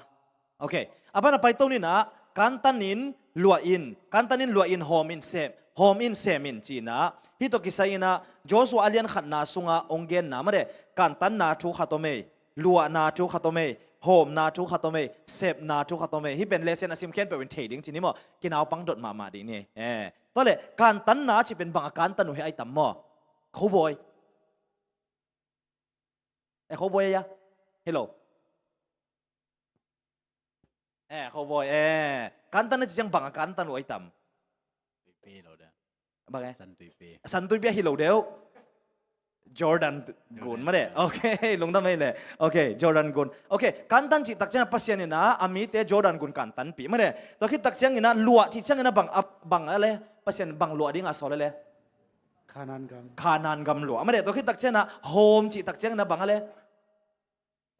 ok. A ban a paito ninah kantanin luah in, kantanin luah in, hawm in sem, hawm in sem in cinah hih tawh kisai inah Joshua a lian khatna sunga ong genna ma de, kantanna thu khat om ei, luahna thu khat om ei, hawmna thu khat om ei, sepna thu khat om ei. Hih pen lesen a sim khempeuh in thei ding ci ni maw? Kinaupang dot mahmah dih ni. Eh, tua le kantanna cih pen bang a kantan uh hi ai tam maw? Khawbawi. Eh, khawbawi aia. Hello. Eh, khawbawi, eh. Kantan na ci ciang bang a kantan uh ai tam? Tuipi lo deuh. Bang eh? San tuipi. San tuipi a hi lo deuh. Jordan gun ma de. Ok, lungdam ei le. Ok, Jordan gun. Ok, kantan cih tak ciang Pasian inah a mite Jordan gun kantanpih ma de. Tua khit tak ciang inah luah cih ciang inah bang a, bang a le Pasian bang luah ding a sawl a le? Kanaan gam. Kanaan gam luah ma de. Tua khit tak ciang inah hawm cih tak ciang inah bang a le?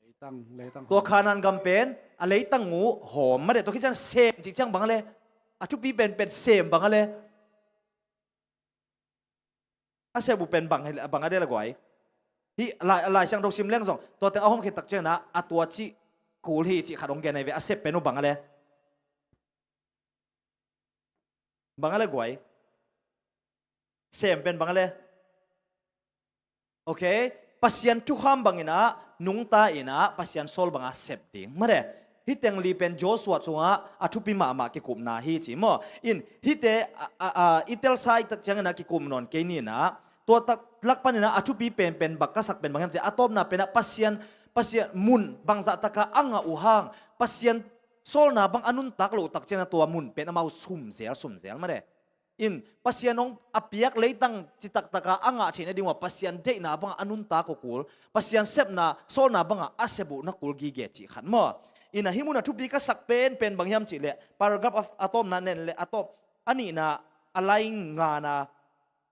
Leitang, leitang. Tua Kanaan gam pen a leitang uh hawm ma de. Tua khit ciang sem cih ciang bang a le? A thupi penpen sem bang a le? A sep uh pen bang, bang a de la guai? Hih Lai, Lai Siangtho sim leng zong tua teng a hawm khit tak ciang inah a tua cih kul hi cih khat ong gen ai ve. A sep pen uh bang a le? Bang a le guai? Sem pen bang a le? Ok, Pasian thukham banginah nungta inah Pasian sawl banga sep ding ma de. Hih teng li pen Joshua sungah a thupi mahmah kikupna hi ci maw? In hihte, a, a, a, i telsa i tak cianginah kikup nawn kei ninah tua tak lak paninah a thupi penpen bak ka sak pen bang hiam ci a tawpna penah Pasian, Pasian mun bangzah taka a ngah uh hang Pasian sawlna bang a nuntak loh tak cianginah tua mun pen amau sumzel, sumzel ma de. In Pasian hong a piak leitang citak taka a ngah theihna ding uh a Pasian deihna bangah a nuntak uh kul, Pasian sepna sawlna bangah a sep uh na kul gige cih khat maw? Inah hih munah thupi ka sak penpen bang hiam cihleh paragraph a, a tawpna nen le a tawp a nihna a lai ngana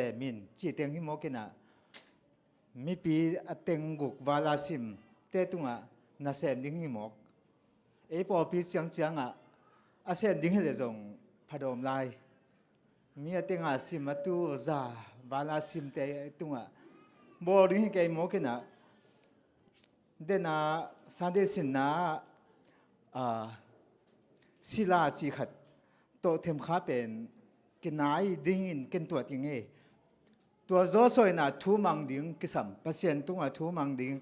sem in, cih teng hi mawk inah, mipi a teng guk vala simte tungah na sem ding hi mawk. Ei pawlpi ciangciangah a sem ding hi leh zong phadawm lai. Mi a tengah sim, a tu za vala simte tungah bawl ding hi kei mawk inah, dena Sunday sinna ah, sila cih khat tawh themkha pen kinai dingin ken tuat ing ei. Tua zawsawina thu mang ding kisam, Pasian tungah thu mang ding,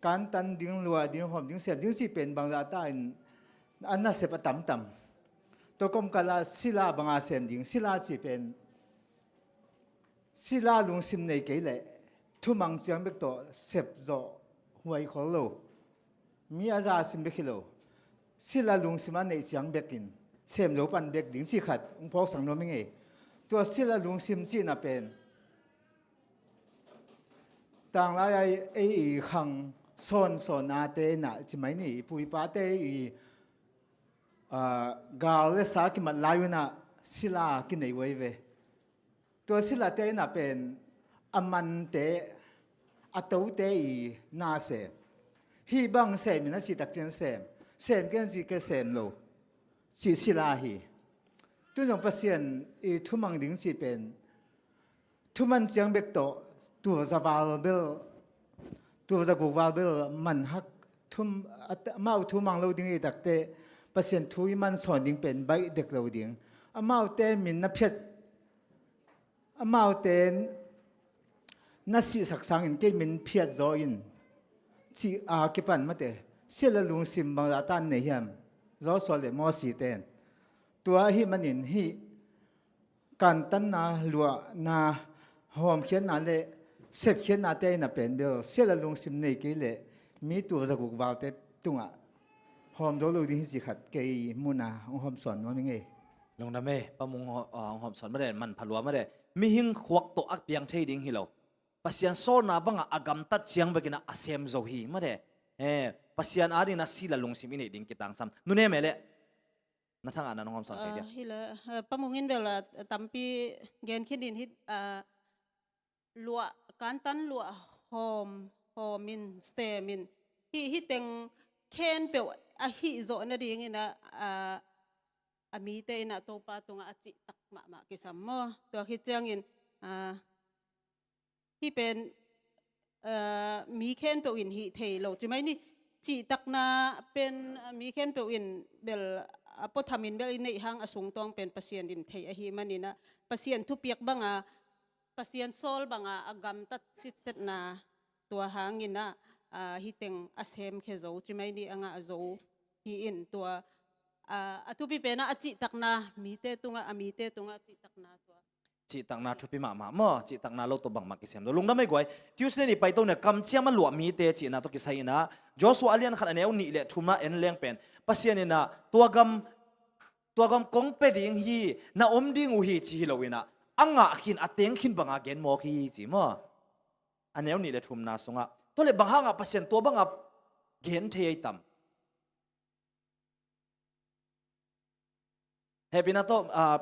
kantan ding, luah ding, hawm ding, sem ding cih pen bangzah ta in a nasep a tamtam. Tua komkalah sila banga sem ding, sila cih pen sila lungsim nei kei leh thumang ciang bek tawh sep zawh huai khol lo. Mi a za sim bek hi lo. Sila lungsim a neih ciang bekin sem lo pan bek ding cih khat hong phawksak nuam ing ei. Tua sila lungsim cihna pen tanglai a ei i khang sawnsawnate na ci mai ni, i pu i pate i gal le sa kimat lai unah sila kinei uai ve. Tua silate inah pen a mante, a tote i na sem. Hih bang sem in a cih takciang sem, sem ken cih ke sem lo cih sila hi. Tun zong Pasian i thumang ding cih pen thuman ciang bek tawh tua za val bel, tua za guk val bel man hak, thum, amau thumang lo ding i takte Pasian thu i man sawn ding pen baih dek lo ding. Amaute min na phiat, amaute na sihsak sangin kei min phiat zaw in cih a kipan mate. Sila lungsim bangzah tan nei hiam? Zawsua le Mawsi ten tua ahi manin hih kantanna, luahna, hawmkhiatna le sepkhiatnate inah pen bel sila lungsim nei kei leh mi tua za guk valte tungah Hawm zo lo ding hi ci khat kei muna hong hawm sawn nuam ing ei. Lungdam ei, Pa Mung ho-, ah, hong hawm sawn mah de, manpha lua mah de. Mihing khuak tawh a piang thei ding hi lo. Pasian sawlna bangah a gamtat ciang bekin ah a sem zo hi mah de. Eh, Pasian adingin ah sila lungsim i neih ding kitangsam. Nu Nem e leh, na thangah na nong hawm sawn thei dia. Ah, hi leh, ah, Pa Mung in bel, ah, tampi gen khin in hi, ah, luah, kantan luah hawm, hawm in, sem in. Hih, hih teng khempeuh a hih zawh nadingin ah, ah, a mite in ah Topa tungah a cihtak mahmah kisam maw. Tua khit ciangin, ah, hih pen, ah, mi khempeuh in hih thei lo. Ci mai ni, cihtakna pen, ah, mi khempeuh in bel, ah, puathamin bel i neih hang a sungtawng pen Pasian in thei ahih manin ah, Pasian thupiak banga, Pasian sawl banga a gamtat sitsetna tua hangin ah, ah, hih teng a semkhia zo, ci mai ni a ngah zo hi in tua, ah, a thupi pen ah a cihtakna mite tungah, a mite tungah cihtakna tua. Cihtakna thupi mahmah maw, cihtakna lo tawh bangmah kisem zo. Lungdam ei guai. Tuesday ni paito ni a kamciam a luah mite cihna tawh kisai in ah, Joshua a lian khat a neu nih le thumna en leng pen, Pasian in ah tua gam, tua gam kong pia ding hi, na om ding uh hi ci hi lo in ah, a ngah khin, a teng khin banga gen mawk hi ci maw. A neu nih le thumna sungah. Tua leh bang hangah Pasian tua banga gen thei ei tam? Hehpihna tawh, ah,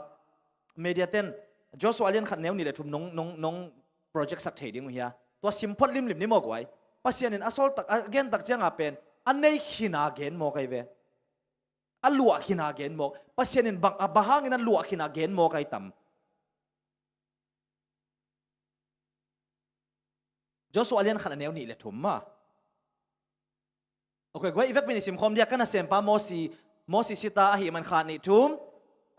media ten, Joshua a lian khat neu nih le thum nong, nong, nong project sak thei ding uh hia? Tua sim phot limlim ni maw guai. Pasian in a sawl tak, a gen tak cianga pen, a nei khina gen mawk ai ve. A luah khina gen mawk. Pasian in bang, a bang hangin a luah khina gen mawk ai tam? Joshua a lian khat a neu nih le thum maw. Ok, guai, i vekpi in i simkhawm dia. Ka nasempa Mosi, Mosi sita ahih man khat nih thum.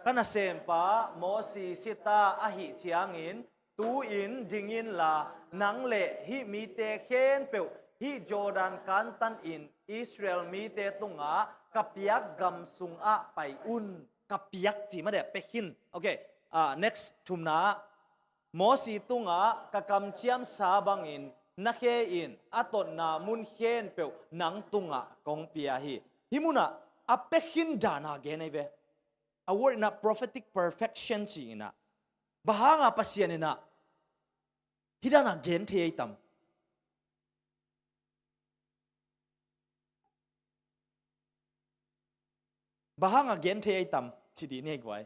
Ka nasempa Mosi sita ahih ciangin tu-in ding inla, nang le hih mite khempeuh hih Jordan kantan in Israel mite tungah ka piak gam sungah pai un. Ka piak ci mah de, pia khin. Ok, ah, next, thumna. Mosi tungah ka kamciamsa bangin na khe in, a totna mun khempeuh nang tungah kong pia hi. Hih munah a pia khin dana gen ai ve. A word in ah prophetic perfection ci in ah. Bang hanga Pasian in ah hih dana gen thei ai tam? Bang hanga gen thei ai tam? Ci dih ni ei guai.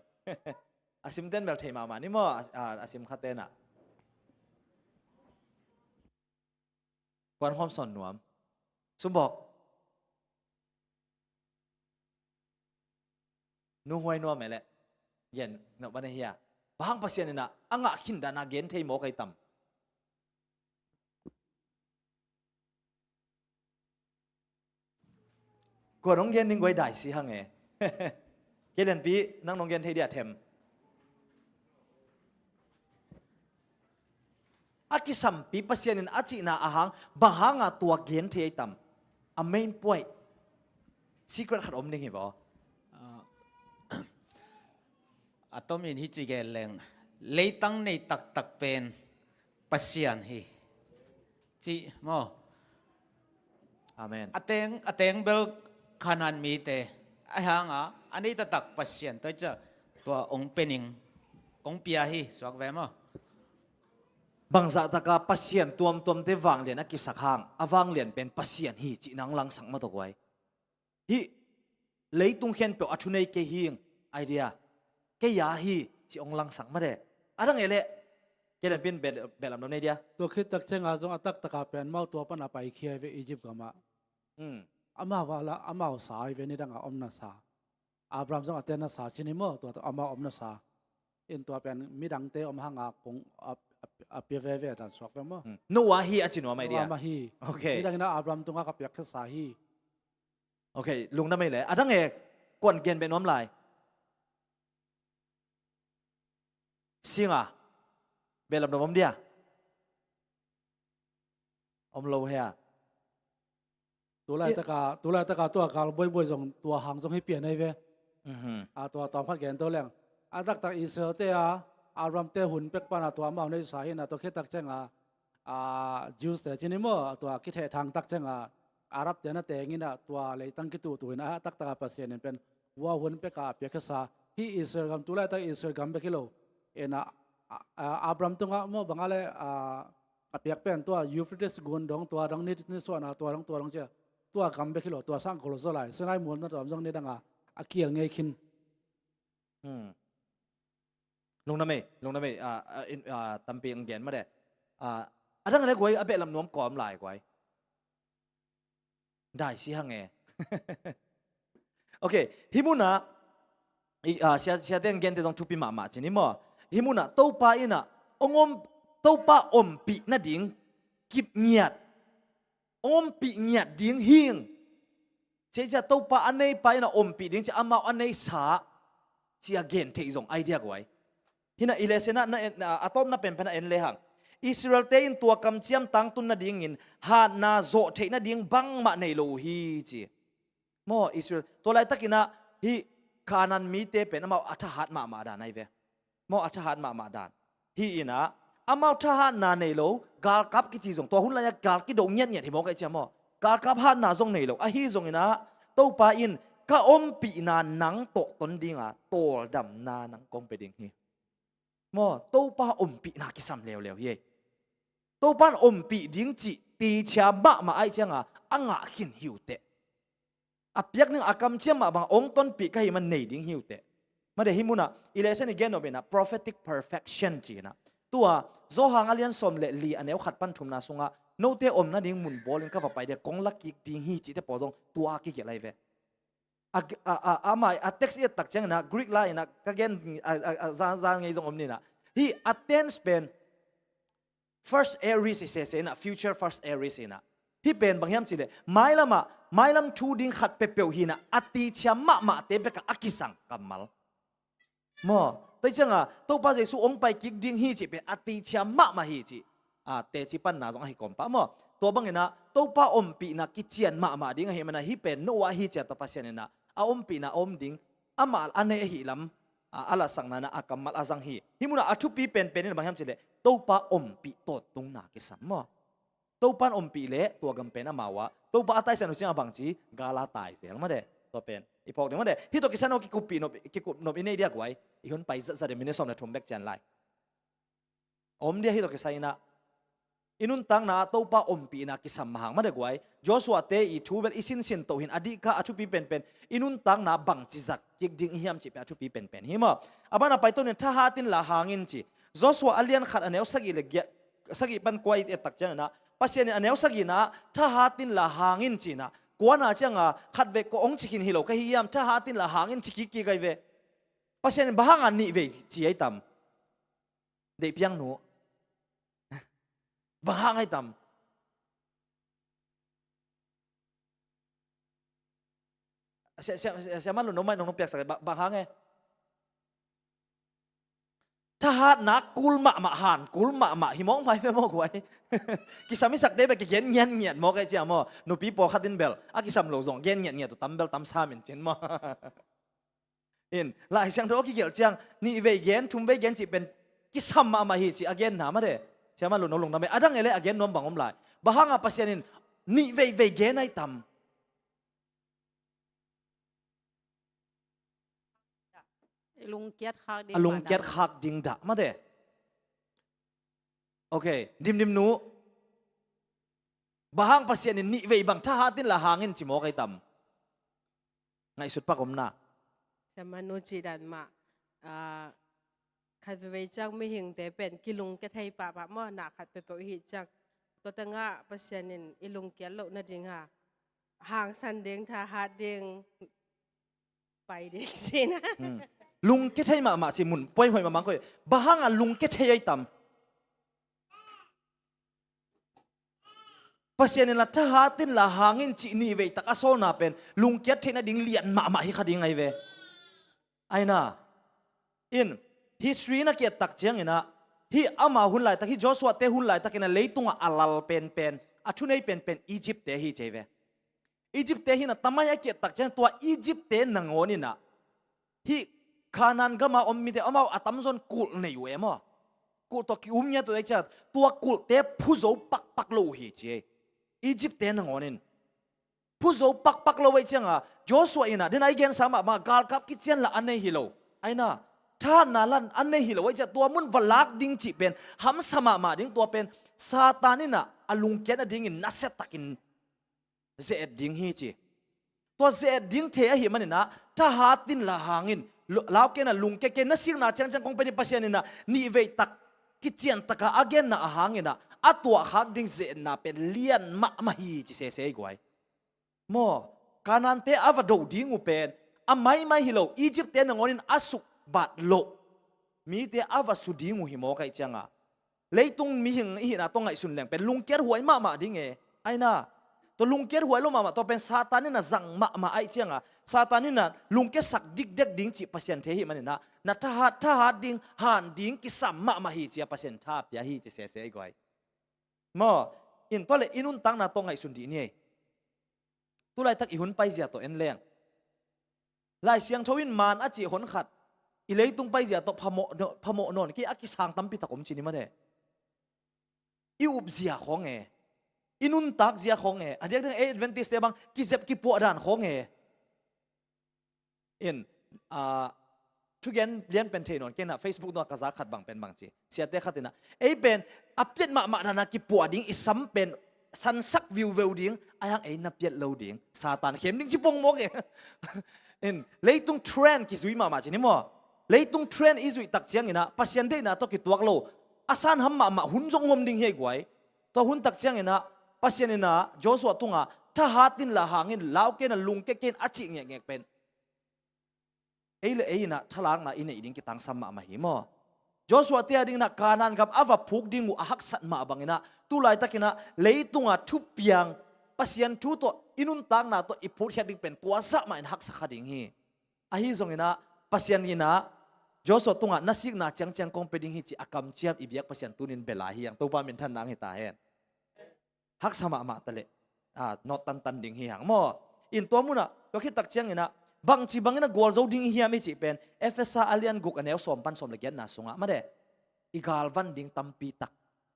A simten bel thei mahmah ni maw, a, a, a sim khaten ah. Kuan hawm sawn nuam. Sumbawk. Nu Huai Nuam e leh. Gen noh bang e hia? Bang hang Pasian in ah a ngah khin dana gen thei mawk ai tam? Kua nong gen ding guai dai si hang e. Kei lianpi nang nong gen thei dia them. A kisampi Pasian in a cihna a hang, bang hanga tua gen thei ai tam? A main point. Secret khat om ding hi vaw. Ah, a tomin hi ci gen leng, leitang nei taktak pen Pasian hi. Ci maw. Amen. A teng, a teng bel Khanaan mite. A hanga, a nei taktak Pasian. Tua ciah, tua ong pening, kong pia hi, suak ve maw. Bangzah taka Pasian tuamtuamte vanglian a kisak hang, a vanglian pen Pasian hi, cih nang langsak maw tua guai. Hih leitung khempeuh a thunei kei hi ing, idea. Kei a hi, ci ong langsak mah de. A dang e leh, kei lianpi in bel, belam lo nei dia. Tua khit tak cianga zong a taktaka pen amau tua pana paikhia ai ve Egypt gamah. Hmm. Amau vala, amau sa ai ve nidanga omna sa. Abraham zong a tenna sa ci ni maw, tua amau omna sa. In tua pen midangte om hanga kong a, a, a pia veve dan suak ve maw. Hmm. Noah hi a ci nuam ai dia. Noah mah hi. Ok. Midangin a Abraham tunga ka piakkhia sa hi. Ok, lungdam ei le. A dang e, kuan gen beh nuam lai. Singa. Belam nuam om dia. Om lo hia. Tulaitaka, tulaitaka tua kal buaibuai zong tua hang zong hi pian ai ve. Mhm. A tua tawm khat gen to leng. A taktak Israelte a, Abrahamte hun pek pana tua amau neisa hi na tua khit tak cianga, a, Jewste ci ni maw, tua kithehthang tak cianga, Arab te na teng in ah tua leitang kituhtuh in ah taktak a Pasian in pen hua hun pek a piakhiasa. Hih Israel gam tu laitak Israel gam bek hi lo. In ah, a, a, Abraham tungah maw bang a le, a, a piak pen tua Euphrates gun dong, tua dong ni, nisuahna tua dong, tua dong cia. Tua gam bek hi lo, tua sang gol zaw lai. Sinai mual na tua zong ni dang a, a kial ngei khin. Hmm. Lungdam ei, lungdam ei, ah, ah, in, ah, tampi ang gen mah de. Ah, a dang le guai, a beh lam nuam kawm lai guai. Dai si hang e. Ok, hih munah, i, ah, sia, siate ang gente zong thupi mahmah cin hi maw. Hih munah, Topa in ah, ong om, Topa ompih nading, kip ngiat. Ompih ngiat ding hing. Cia cia Topa a neipa in a ompih ding cia amau a neisa. Cia gen theih zong idea guai. Hina i lesen ah na en, a, a tawpna penpen a en lehang. Israel-te in tua kamciam tangtun nadingin hatna zawh theih nading bangmah nei lo uh hi ci. Maw Israel, tua laitakin ah hih Kanaan mite pen amau a thahat mahmah dan ahi ve. Maw a thahat mahmah dan. Hih in ah, amau thahatna nei lo, galkap kici zong, tua hun lai-ah gal kido ngiatngiat hi mawk ahi cia maw. Galkap hatna zong nei lo, ahi zongin ah, Topa in ka ompihna nang tawh ton dinga, tawldamna nang kong pia ding hi. Maw, Topa ompihna kisam leuleu hi ei. Topa in ompih ding cih, ticia mahmah ahi cianga, a ngah khin hi uh teh. A piak ning a kamciam mah bang ong tonpih ka hi man nei ding hi uh teh. Made hih munah, i lesen i gen nop inah, prophetic perfection ci inah. Tua, Zawhang a lian sawm le li a neu khat pan thumna sungah, note om nading mun bawlin ka va pai dia kong la kik ding hi cihte pawl dong, tua a kigelh ahi ve. A, a, a, a mai, a text i et tak ciang inah, Greek la inah, ka gen, a, a, a, za, za ngei zong om ninah. Hih a tense pen, first aorist i sese inah, future first aorist inah. Hih pen bang hiam cileh, mailamah, mailam thu ding khat peuhpeuh hinah, a ticia mahmahte bekah a kisang kammal. Maw, tua cianga, Topa Jesu ong pai kik ding hi cih pen, a ticia mahmah hi cih. A, teci panna zong ahi kawm pah maw. Tua banginah, Topa ompihna kician mahmah ding ahi manah, hih pen, Noah hi cia ta Pasian inah, a ompihna a om ding, amah a nei ahi lam, a, a lasakna inah a kammal a zang hi. Hih munah a thupi penpen in bang hiam cileh, Topa ompih tawntungna kisam maw. Topa in ompih leh tua gam pen amau ah. Topa a taisan uh ciang a bangci, gala tai zel made. Tua pen, i phawk ding made. Hih tua kisan uh kikuppih nop, kikup nop i nei dia guai. I hun pai zatzat in minute sawm le thum bek cian lai. Om dia hih tawh kisai inah. I nuntakna ah Topa ompihna kisam mahang made guai. Joshua te i thu bel i sinsin toh hin a dihka a thupi penpen. I nuntakna ah bangci zat kik ding i hiam cih pen a thupi penpen hi maw. A ban a pai tonin thahat inla hang in ci. Joshua a lian khat a neu sagih le giat, sagih pan kua i et tak ciang inah. Pasian in a neu sagihna ah thahat inla hang in ci inah. Kuana cianga khat vei ko ong ci khin hi lo ka hi hiam thahat inla hang in ci kik kik ahi ve. Pasian in bang hanga nih vei ci ahi tam. Deih piang nu. Bang hang ahi tam. Sia, sia, sia, sia man lun no mai nong nong piaksak bang, bang hang e. Thahatna kul mahmah han, kul mahmah hi mawk mai ve mawk huai. Kisam i sakte bek kigen ngian ngian mawk e cia maw. Nupi pawlkhat in bel a kisam lo zong gen ngian ngian tu tam bel tam sam in cin maw. In, Lai Siangtho a kigelh ciang, nih vei gen, thum vei gen cih pen, kisam mahmah hi cih a genna made. Siama lun no lungdam e, a dang ele a gen nuam bang om lai. Bang hanga Pasian in, nih vei vei gen ahi tam. Lungkiat khak ding a lungkiat khak ding dah made. Ok, dimdim nu. Bang hang Pasian in nih vei bang thahat inla hang in ci mawk ahi tam. Ngaihsut pak omna. Siamanu cih dan mah, ah, khat veivei ciang mihingte pen kilungkia thei pahpah maw, na khat peuhpeuh i hih ciang. Tua tengah Pasian in i lungkiat loh nading ha. Hangsan ding, thahat ding, pai ding cina. Hmm. Lungkia thei mahmah ci mun, puaihuai mahmah koi. Bang hanga lungkia thei ahi tam. Pasian in la thahat inla hang in cih nih vei tak a sawlna pen lungkiat theih nading lian mahmah hi kha ding ahi ve. Aina in history na kiat tak ciang inah hih ama hun laitak, hih Joshua te hun laitak inah leitungah a lal penpen, a thunei penpen Egypt te hi cei ve. Egypt te hinah tamai a kiat tak ciang tua Egypt te nangawn inah hih Kanaan gama om mite amau a tamzawn kulh nei uh e maw. Kulh tawh ki-um ngiat uh e ciat tua kulhte phuzo pakpak lo uh hi ci ei. Egypt te nangawn in. phuzo pakpak lo ahih cianga, Joshua inah, den a i gensa mahmah, galkap kician lah a nei hi lo. Aina, thahatna lah a nei hi lo ahih cianga, tua mun va lak ding cih pen hamsa mahmah ding, tua pen Satan inah a lungkiat nadingin nasiatakin ze-et ding hi ci. Tua ze-et ding thei ahih maninah, thahat in lah hangin, lo-, lau kei na lungkia kei, na sikna ciangciang kong pia ding, Pasian inah nihvei tak kician taka a genna a hanginah, a tuahkhak ding ze-etna pen lian mahmah hi ci sese i guai. Maw, Kanaan-te a va do ding uh pen a maimai hi lo, Egypt-te nangawnin a sukbat loh mite a va su ding uh hi mawk ahih cianga, leitung mihing i hihna tawh ngaihsun leng pen lungkiat huai mahmah ding e. Aina, tua lungkiat huai lo mahmah, tua pen Satan inah zang mahmah ahih cianga, Satan inah lungkiasak dikdek ding cih Pasian thei ahih maninah, na thahat, thahat ding, han ding kisam mahmah hi ci-a Pasian tha pia hi ci sese i guai. Maw, in tua le i nuntakna tawh ngaihsun dih ni ei. Tulaitak i hun paizia tawh en leng, Lai Siangtho in man a cih hon khat, i leitung paizia tawh phamawh, phamawh nawn kei a kisang tampi tak om ci ni mah e. I upzia khawng e, i nuntakzia khawng e, a diakdiak ei Adventist-te bang kizep kipuah dan khawng e. In, ah, thugen lian pen thei nawn kei inah, Facebook tungah ka za khat bang pen bang ci, siate khat inah, ei pen a piat mahmah dana kipuah ding, i sam pen sansak viuveu ding, a hiang ei na piat lo ding, Satan khem ding ci pong mawk e. In, leitung trend kizui mahmah ci ni maw. Leitung trend i zuih tak cianginah Pasian deihna tawh kituak lo, a sanham mahmah hun zong om ding hi ei guai. Tua hun tak cianginah Pasian inah Joshua tungah thahat in lah hangin, lau kei na lungkia kei in a cih ngekngek pen ei le ei inah thalakna i neih ding kitangsam mahmah hi maw. Joshua-te a dinginah Kanaan gam a va phuk ding uh a haksat mah banginah, tulaitakinah leitunga thupiang, Pasian thu tawh i nuntakna tawh i phutkhiat ding pen tua zah mahin haksa kha ding hi. Ahi zonginah Pasian inah Joshua tungah na sikna ciangciang kong pia ding hi ci a kamciam i biak Pasian tunin bia lai hi hang. Topa minthanna hang hi ta hen. Haksa mahmah ta leh, ah, nawt tantan ding hi hang maw. In tua munah, tua khit tak cianginah bangci bangin a gualzo ding i hiam i cih pen Efesa a lian guk a neu sawm pan sawm le giatna sungah mah e, i galvan ding tampi tak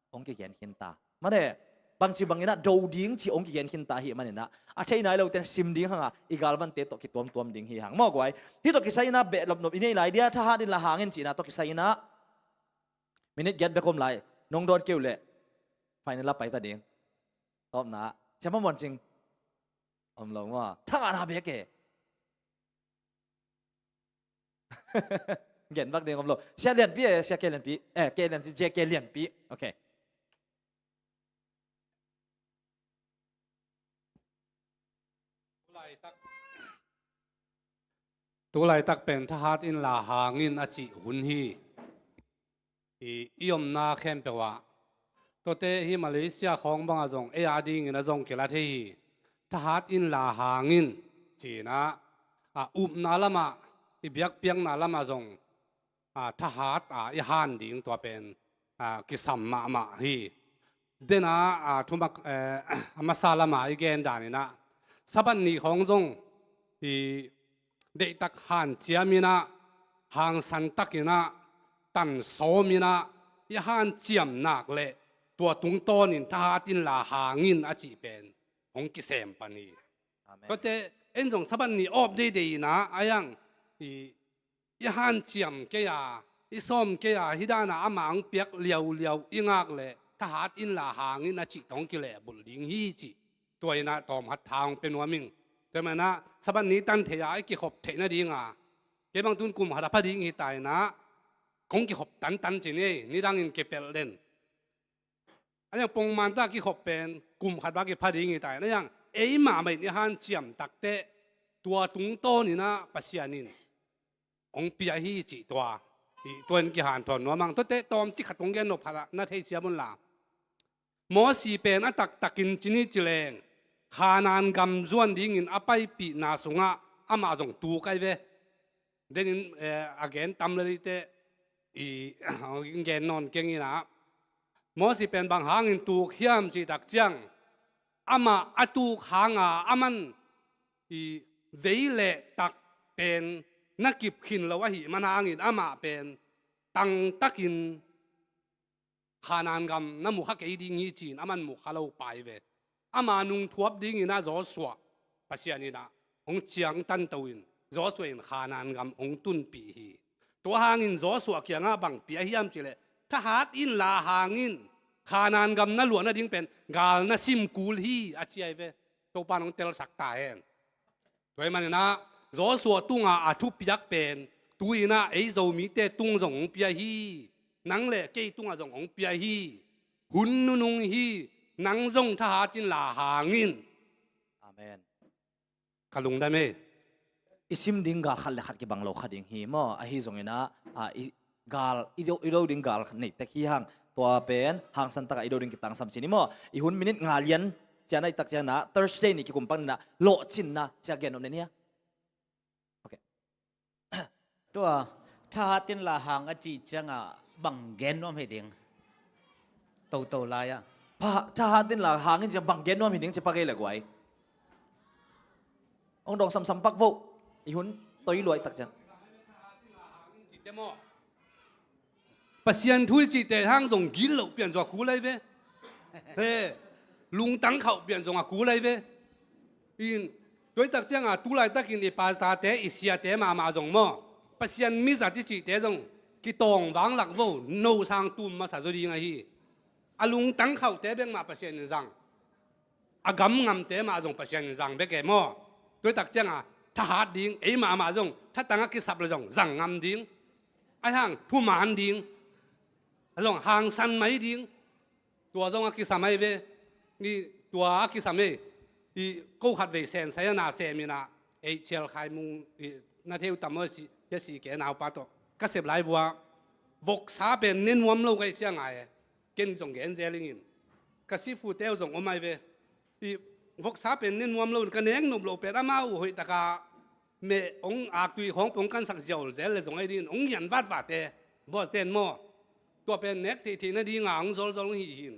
hong kigen khin ta. Mah e, bangci banginah do ding ci hong kigen khin ta ahih maninah, a thei nai lote in sim ding hanga, i galvante tawh kituamtuam ding hi hang maw guai. Hih tawh kisai inah behlop nop i nei lai dia, thahat in lah hangin cihna tawh kisai inah minit giat bek om lai, nong dawn kei uh leh final ah pai ta ding. Tawpna, Siapa Muan Cing. Om lo maw. Thangahna bek e. Gen bak ding om lo. Sia Lianpi e, Sia K Lianpi. Eh, K Lianpi, J K Lianpi. Ok. Tulaitak, tulaitak pen thahat in lah hangin a cih hun hi. I, i omna khempeuh ah. Tuate hih Malaysia khawng bangah zong ei a dingin a zong kila thei hi. Thahat in lah hangin cinah, a, upna lamah, i biakpiakna lamah zong, a, thahat a i han ding tua pen, a, kisam mahmah hi. Dena, a, thumak, eh, a masa lamah i gen daninah, Sabbath ni khawng zong i deihtak hanciaminah, hangsantakinah, tansawminah i hanciam nak leh tua tungtawnin thahat in lah hangin a cih pen hong kisem pan hi. Amen. Tuate en zong Sabbath ni awp deidei inah a hiang i, i hanciam kei a, i sawm kei a, hih dana amah hong piak liauliau i ngak leh thahat in lah hangin a cih tawh hong kilehbulh ding hi cih. Tua inah tawmkhat tha hong pia nuam ing. Tua manah Sabbath ni tan thei a i kikhop theih nadinga, kei bang tun kum khat a pha ding hi ta inah kong kikhop tantan ci ni, nidangin kipelh den. A hiang pongmanta kikhop pen kum khat bak kipha ding hi ta inah, a hiang ei mahmah in i hanciam takteh tua tungtawninah Pasian in hong pia hi cih tua. Tua in kihanthawn nuam hang. Tuate tawmcik khat kong gen nop khat ah na theisiam unla, Mosi pen a taktakin ci ni ci leng Kanaan gam zuan dingin a paipihna sungah amah zong tuk ahi ve. Denin, eh, a gen tam lelite i gen nawn keng inah, Mosi pen bang hangin tuk hiam cih tak ciang, amah a tuk hanga aman i vei leh tak pen na kip khin lo ahih man hangin amah pen tangtakin Kanaan gam na mukha kei ding hi ci-in aman mukha lo pai ve. Ama nungthuap dingin a Joshua, Pasian in ah hong ciangtanto in Joshua in Khanaan gam hong tunpih hi. Tua hangin Joshua kiangah bang pia hiam cihleh, thahat inla hangin Khanaan gam na luah nading pen gal na sim kul hi, a ci ahi ve. Topa in hong telsak ta hen. Tua ahih manin ah Joshua tungah a thupiak pen tu-in ah ei Zomite tung zong hong pia hi. Nang le kei tungah zong hong pia hi. Hun nunung hi. Nang zong thahat inla hangin. Amen. Ka lungdam ei. I sim ding gal khat le khat kibang lo kha ding hi maw? Ahi zongin ah, ah, i gal, i do, i do ding gal nei tek hi hang. Tua pen hangsan takah i do ding kitangsam ci ni maw? I hun minute nga lian ciang ah, i tak ciang ah Thursday ni kikum pan in ah lawhcinna ci-a gen nop na ni a. Ok. Tua, thahat inla hang a cih ciangah bang gen nuam hi ding? Toto lai-ah. Pha, thahat inla hang in ciang bang gen nuam hi ding ci pak ei le guai. Hong dawng samsam pak vo. I hun toi lua i tak ciang. Pasian thu i cihte hang zong gilo pian zong a kul ahi ve. He, lungtang khauh pian zong a kul ahi ve. In, tua i tak ciangah tu laitakin i pastor-te, i siate mahmah zong maw, Pasian mizat i cihte zong kitawng vanglak vo, no sang tum masa zaw ding ahi. A lungtang khauhte bek mah Pasian in zang. A gamngamte mah zong Pasian in zang bek e maw? Tua i tak ciangah thahat ding, ei mahmah zong thatang a kisap le zong zang ngam ding. Ahi hang thuman ding. A zong hangsan mai ding. Tua zong a kisam ahi ve. Ni tua a kisam ei. I ko khat vei Sensai a na sem in ah, ei Chial Khai Mung, i na theu tam aw, si, ya si ke naupa tawh ka sep lai vua. Voksa pen ne nuam lo ka hih ciangah e. Ken zong gen zel ing in. Ka sifute uh zong om ahi ve. I voksa pen ne nuam lo in ka nek nop loh pen amau hoih takah meh hong aktui khawng pong kansak ziau zel le zong ahi dingin hong ngian vatvate. Bawh zen maw? Tua pen nek theihtheih nadinga hong zolzol hong hih hi in.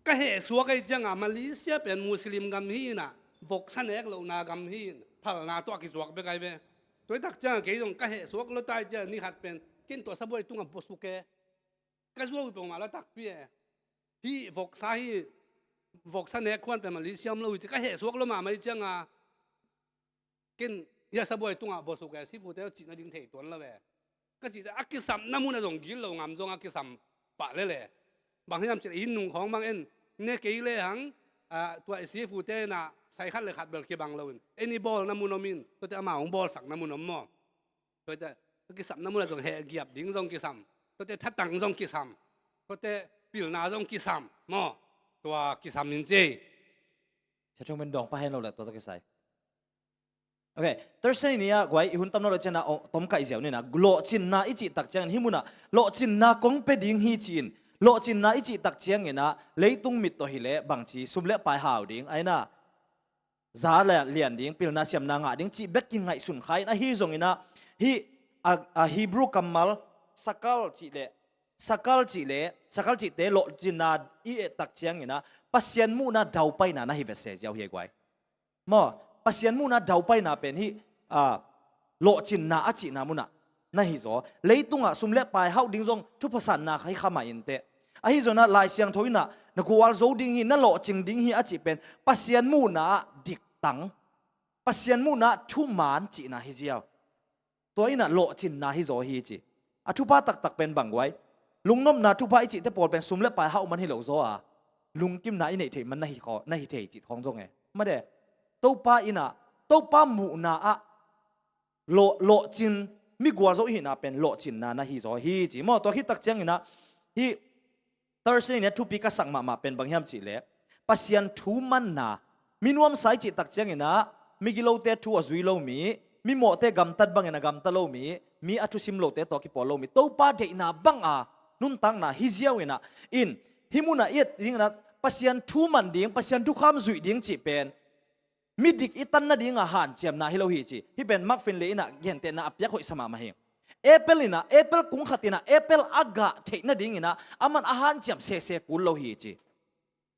Ka hehsuak ahi ciangah Malaysia pen Muslim gam hi in ah, voksa nek lohna gam hi in, phalna tawh a kizuak bek ahi ve. Tua i tak ciangah kei zong ka hehsuak lua ta ahi ciangah ni khat pen ken tua sabuai tungah bosuk e. Ka zuau hi peuhmah la takpi e. Hih voksa hi, voksa nek khuan pen Malaysia om lo hi ci ka hehsuak lua mahmah hi ciangah ken hia sabuai tungah bosuk e, sifute cih nading thei tuan lo e. Ka cih ciang a kisapna munah zong gilo ngam zong a kisam pah lel e. Bang hiam cih leh hih nung khawng bang en ne kei le hang, ah, tua i sifute in ah sai khat le khat bel kibang lo in, en i bawlna mun om in, tuate amau hong bawlsakna mun om maw? Tuate a kisapna munah zong hehgiap ding zong kisam. Tuate thatang zong kisam. Tuate pilna zong kisam maw? Tua kisam in ci. Sia Thung Min dawng pah hen lo le tua tawh kisai. Ok, Thursday ni-ah guai i hun tam nawn lo ciangin ah, oh, tom kaih ziau ni-in ah, lawhcinna i cih tak ciangin hih munah lawhcinna kong pia ding hi ci-in, lawhcinna i cih tak ciangin ah leitung mit tawh hileh bangci sum le pai hau ding, a in ah za le lian ding, pilna siamna ngah ding cih bek kingaihsun kha in, ahi zongin ah hih a, a Hebrew kammal sakal cih leh, sakal cih leh, sakal cihte lawhcinna i et tak ciangin ah Pasian muhna daupaina na hi vese ziau hi guai. Maw, Pasian muhna daupaina pen hih, ah, lawhcinna a cihna munah na hi zaw. Leitungah sum le pai hauh ding zong thupha sanna hi kha mah inteh. Ahi zongin ah Lai Siangtho in ah na gualzo ding hi, na lawhcing ding hi a cih pen Pasian muhna ah diktang, Pasian muhna ah thuman cihna hi ziau. Tua in ah lawhcinna hi zaw hi ci. A thupha taktak pen bang guai? Lungnopna thupha i cihte pawl pen sum le pai hauh man hi lo zaw a, lungkimna i neih theih man na hi khaw, na hi thei cih khawng zong e. Made, Topa in ah, Topa muhna ah lawh, lawhcin, mi gualzo i hihna pen lawhcinna na hi zaw hi ci. Maw, tua khit tak ciangin ah hih Thursday ni-a thupi ka sak mahmah pen bang hiam cih leh, Pasian thu manna, mi nuamsa i cih tak ciangin ah migilote thu a zui lo mi, mi mawhte gamtat bangin a gamta lo mi, mi a thusim lote tawh kipawl lo mi, Topa deihna banga nuntakna hi ziau in ah, in, hih munah i et dingin ah Pasian thu man ding, Pasian thukham zuih ding cih pen midik i tan nadinga hanciamna hi lo hi ci. Hih pen Mark Finlay in ah gentehna a piak hoihsa mahmah hi. Apple in ah, apple kung khat in ah apple a gah theih nadingin ah aman a hanciam sese kul lo hi ci.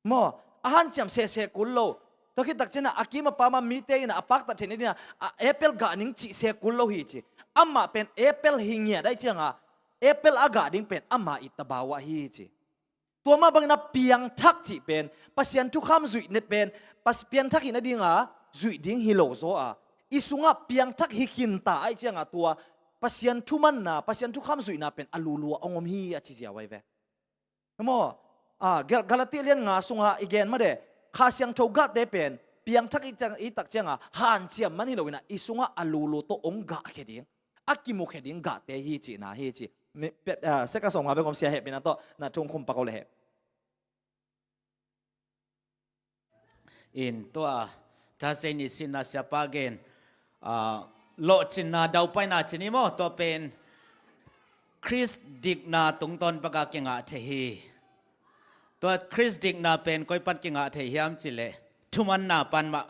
Maw, a hanciam sese kul lo. Tua khit tak ciangin ah a kim a pam a mite in ah a paktat theih nadingin ah, a, apple gah ning cih se kul lo hi ci. Amah pen apple hi ngiat ahih cianga apple a gah ding pen ama it tabau ah hi ci. Tua mah bangin ah piangthak cih pen, Pasian thukham zuih ne pen, Pas-, piangthak hih nadinga zuih ding hi lo zaw a, i sungah piangthak hi khinta ahih ciangah tua Pasian thumanna, Pasian thukham zuihna pen a lulu ah hong om hi a ci ziau ahi ve. Maw, a, Gal-, Galati lian nga sungah i gen mah de, Kha Siangtho gahte pen piangthak i ciang, i tak ciangah hanciam man hi loinah i sungah a lulu tawh hong gahkhia ding, a kimukhia ding gahte hi cihna hi ci. Ni, pe-, a, seka sawm nga bek om sia hehpihna tawh na thu khum pak o le heh. In tua thasei ni sinna siapa gen, a, lawhcinna daupaina cini maw, tua pen Khrist dikna tungtawn baka kingah thei hi. Tua Khrist dikna pen koi pan kingah thei hiam cileh thumanna pan mah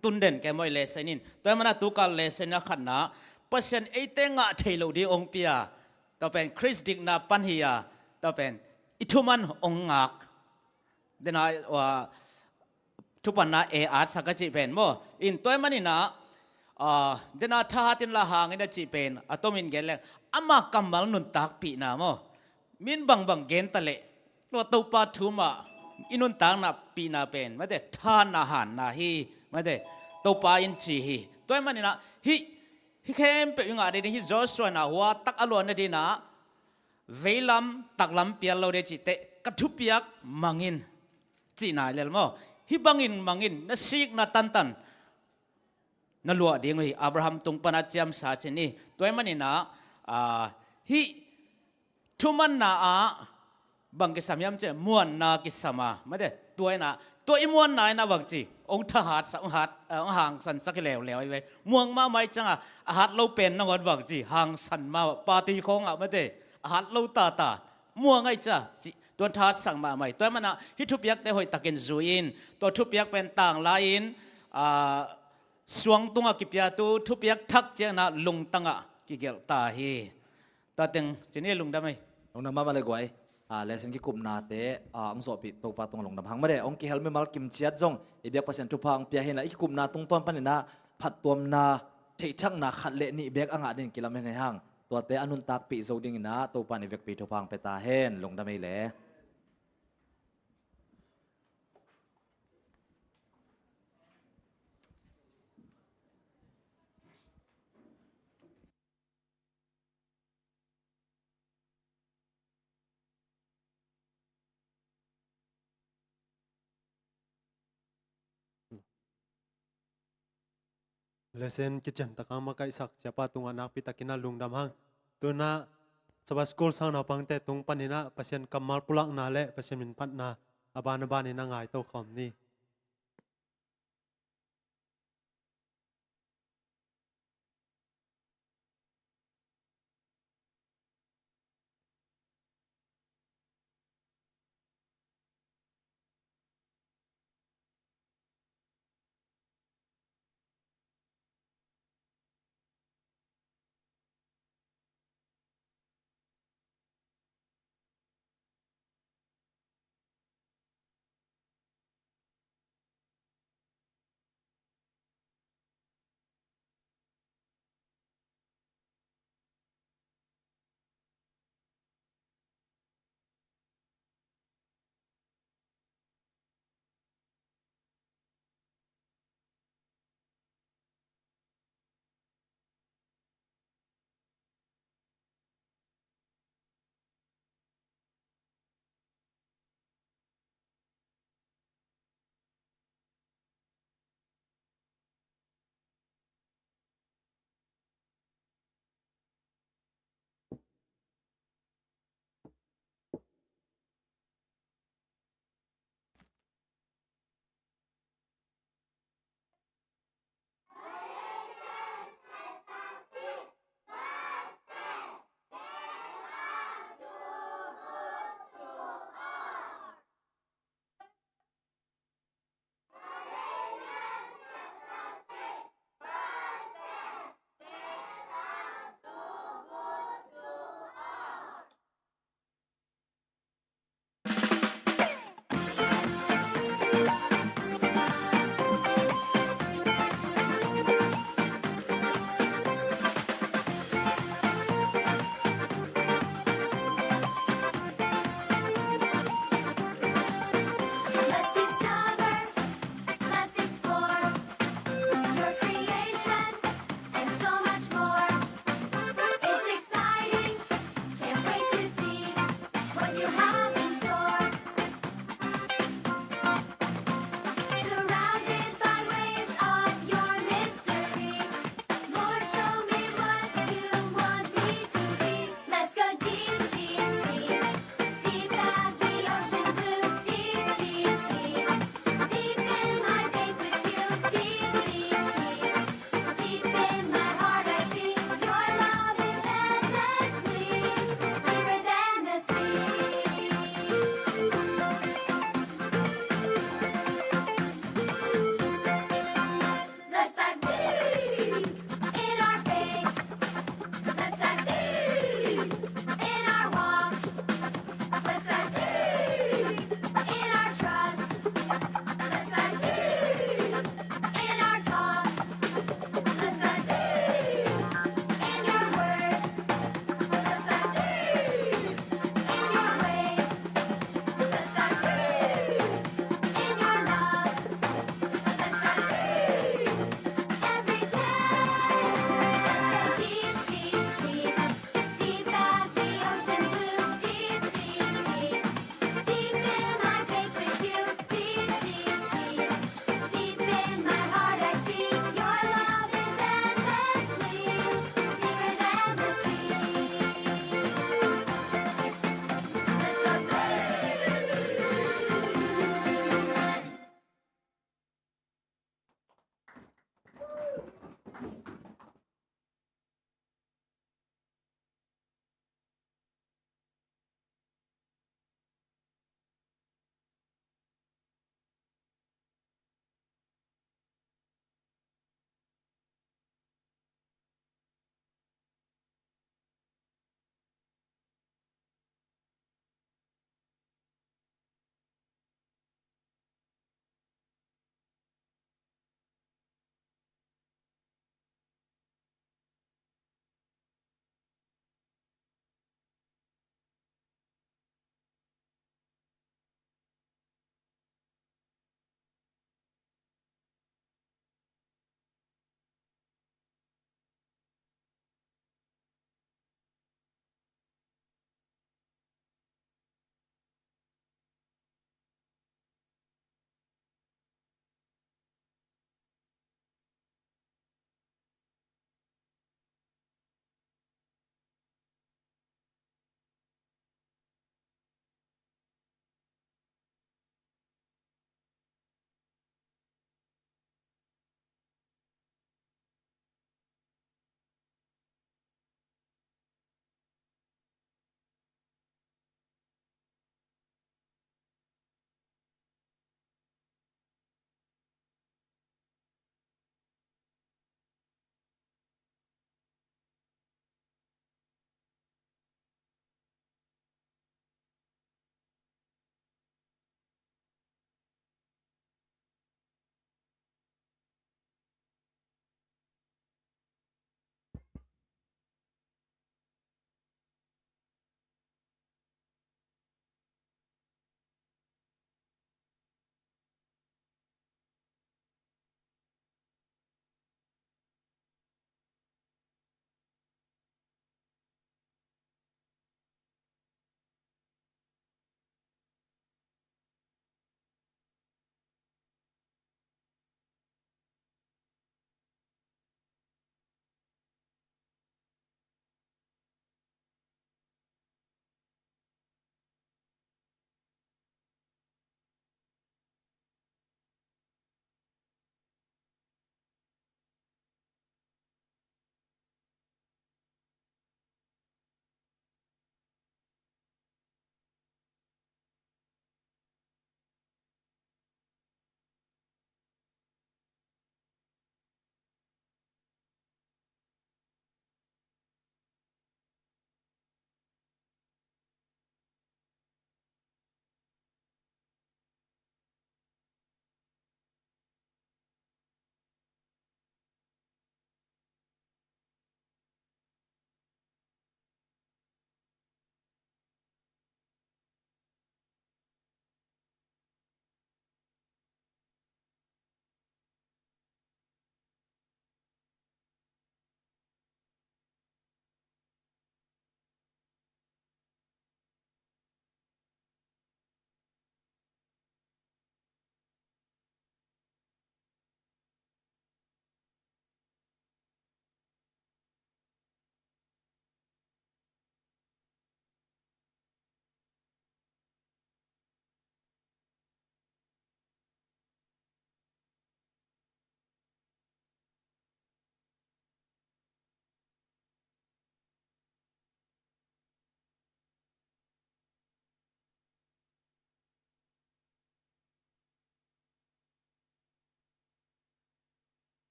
tun den kei maw i lesson in. Tua mana tukal lesson a khatna Pasian eite ngah thei lo ding hong pia. Tua pen Khrist dikna pan hi a, tua pen i thuman hong ngak. Dena, ua, thupanna e at sak a cih pen maw. In tua maninah, a, dena thahat in la hangin a cih pen a tomin gen leng ama kammal nuntakpihna maw. Min bangbang gen ta leh tua Topa thu mah i nuntakna pihna pen mate thanna hanna hi, mate Topa in ci hi. Tua maninah hih, hih khempeuh i ngah ding hi Joshua na hua tak a luanna dinah veilam taklam pial lo de cihte ka thupiak mangin cihna lel maw. Hih bangin mangin na sikna tantan na luah ding uh hi. Abraham tung pana ciamsa cin hi. Tua maninah, a, hih thumanna ah bang kisam hiam cih muanna kisam a mate tua inah tua i muanna inah bang ci hong thahatsak, hong hat, hong hangsansak hi leuleu ahi ve. Muang mahmah i ciangah a hat lo pen nangawn bang ci hangsan mahmah party khawngah mate a hat lo tata muang ahi cia cih tuan thahatsak mahmah hi. Tua manah hih thupiakte hoihtakin zui in tua thupiak pen tangla in, a, suang tungah kipiatu thupiak thak cianah lungtangah kigelh ta hi. Tua teng cini lungdam ei. Lungdam mahmah le guai. A, lesson kikupnate, a, hong zawhpih Topa tungah lungdam hang made. Hong kihel mimal kimciat zong i biak Pasian thupha hong pia hinla i kikupna tungtawn paninah phattuamna theihthakna khat le nih bek a ngah dingin kilam hen hei hang. Tuate a nuntakpih zo dinginah Topa in i vekpi thupha hong pia ta hen. Lungdam ei le. Lesson kician takang makaihsak siapa tungah nakpi takin a lungdam hang. Tunah Sabbath School sang naupangte tung paninah Pasian kammal pulakna le Pasian minphatna a ban a banin a ngaito khawm ni.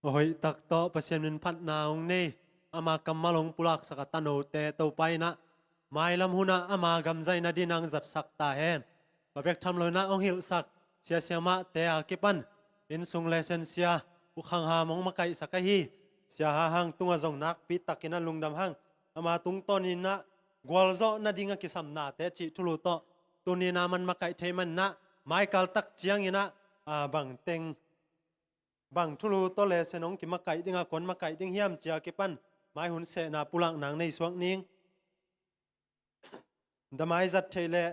A hoih tak tawh Pasian min phatna hong nei, ama kammal hong pulaksak a tanote Topa in ah mailam hunah ama gamzai nading hong zatsak ta hen. Tua bek tham lo in ah hong hilhsak sia siamahte a kipan innsung lesson sia U Khang Ham hong makaihsak ahi. Sia Ha Hang tungah zong nakpi takin ah lungdam hang, ama tungtawn in ah gualzawh nading a kisamnate cih thulu tawh tuni in ah man makaih thei man in ah maikal tak ciangin ah, a, bangteng bang thulu tawh lesson hong kimakaih ding a, kuan makaih ding hiam cih a kipan mai hun sehna pulakna hong nei suak ning. Damai zat theih leh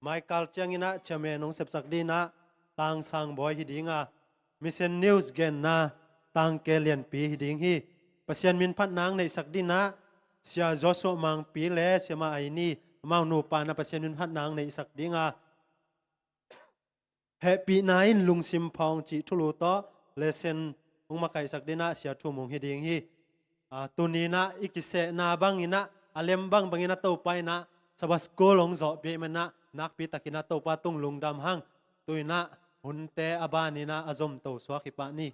maikal ciangin ah chairman hong sepsak ding in ah Tang Sang Bawi hi ding a, Mission News genna Tang Ke Lianpi hi ding hi. Pasian min phatna hong neihsak ding in ah Sia Joshua Mangpi le Siamah Aini, amau nupa in ah Pasian min phatna hong neihsak ding a, hehpihna in lungsim phawng cih thulu tawh lesson hong makaihsak ding in ah Sia Thum Mung hi ding hi. A, tuni in ah i kisehna bangin ah a lem bangbangin ah Topa in ah Sabbath School hong zawhpih man in ah nakpi takin ah Topa tung lungdam hang. Tu in ah hunte a banin ah a zomto suak hi pah ni.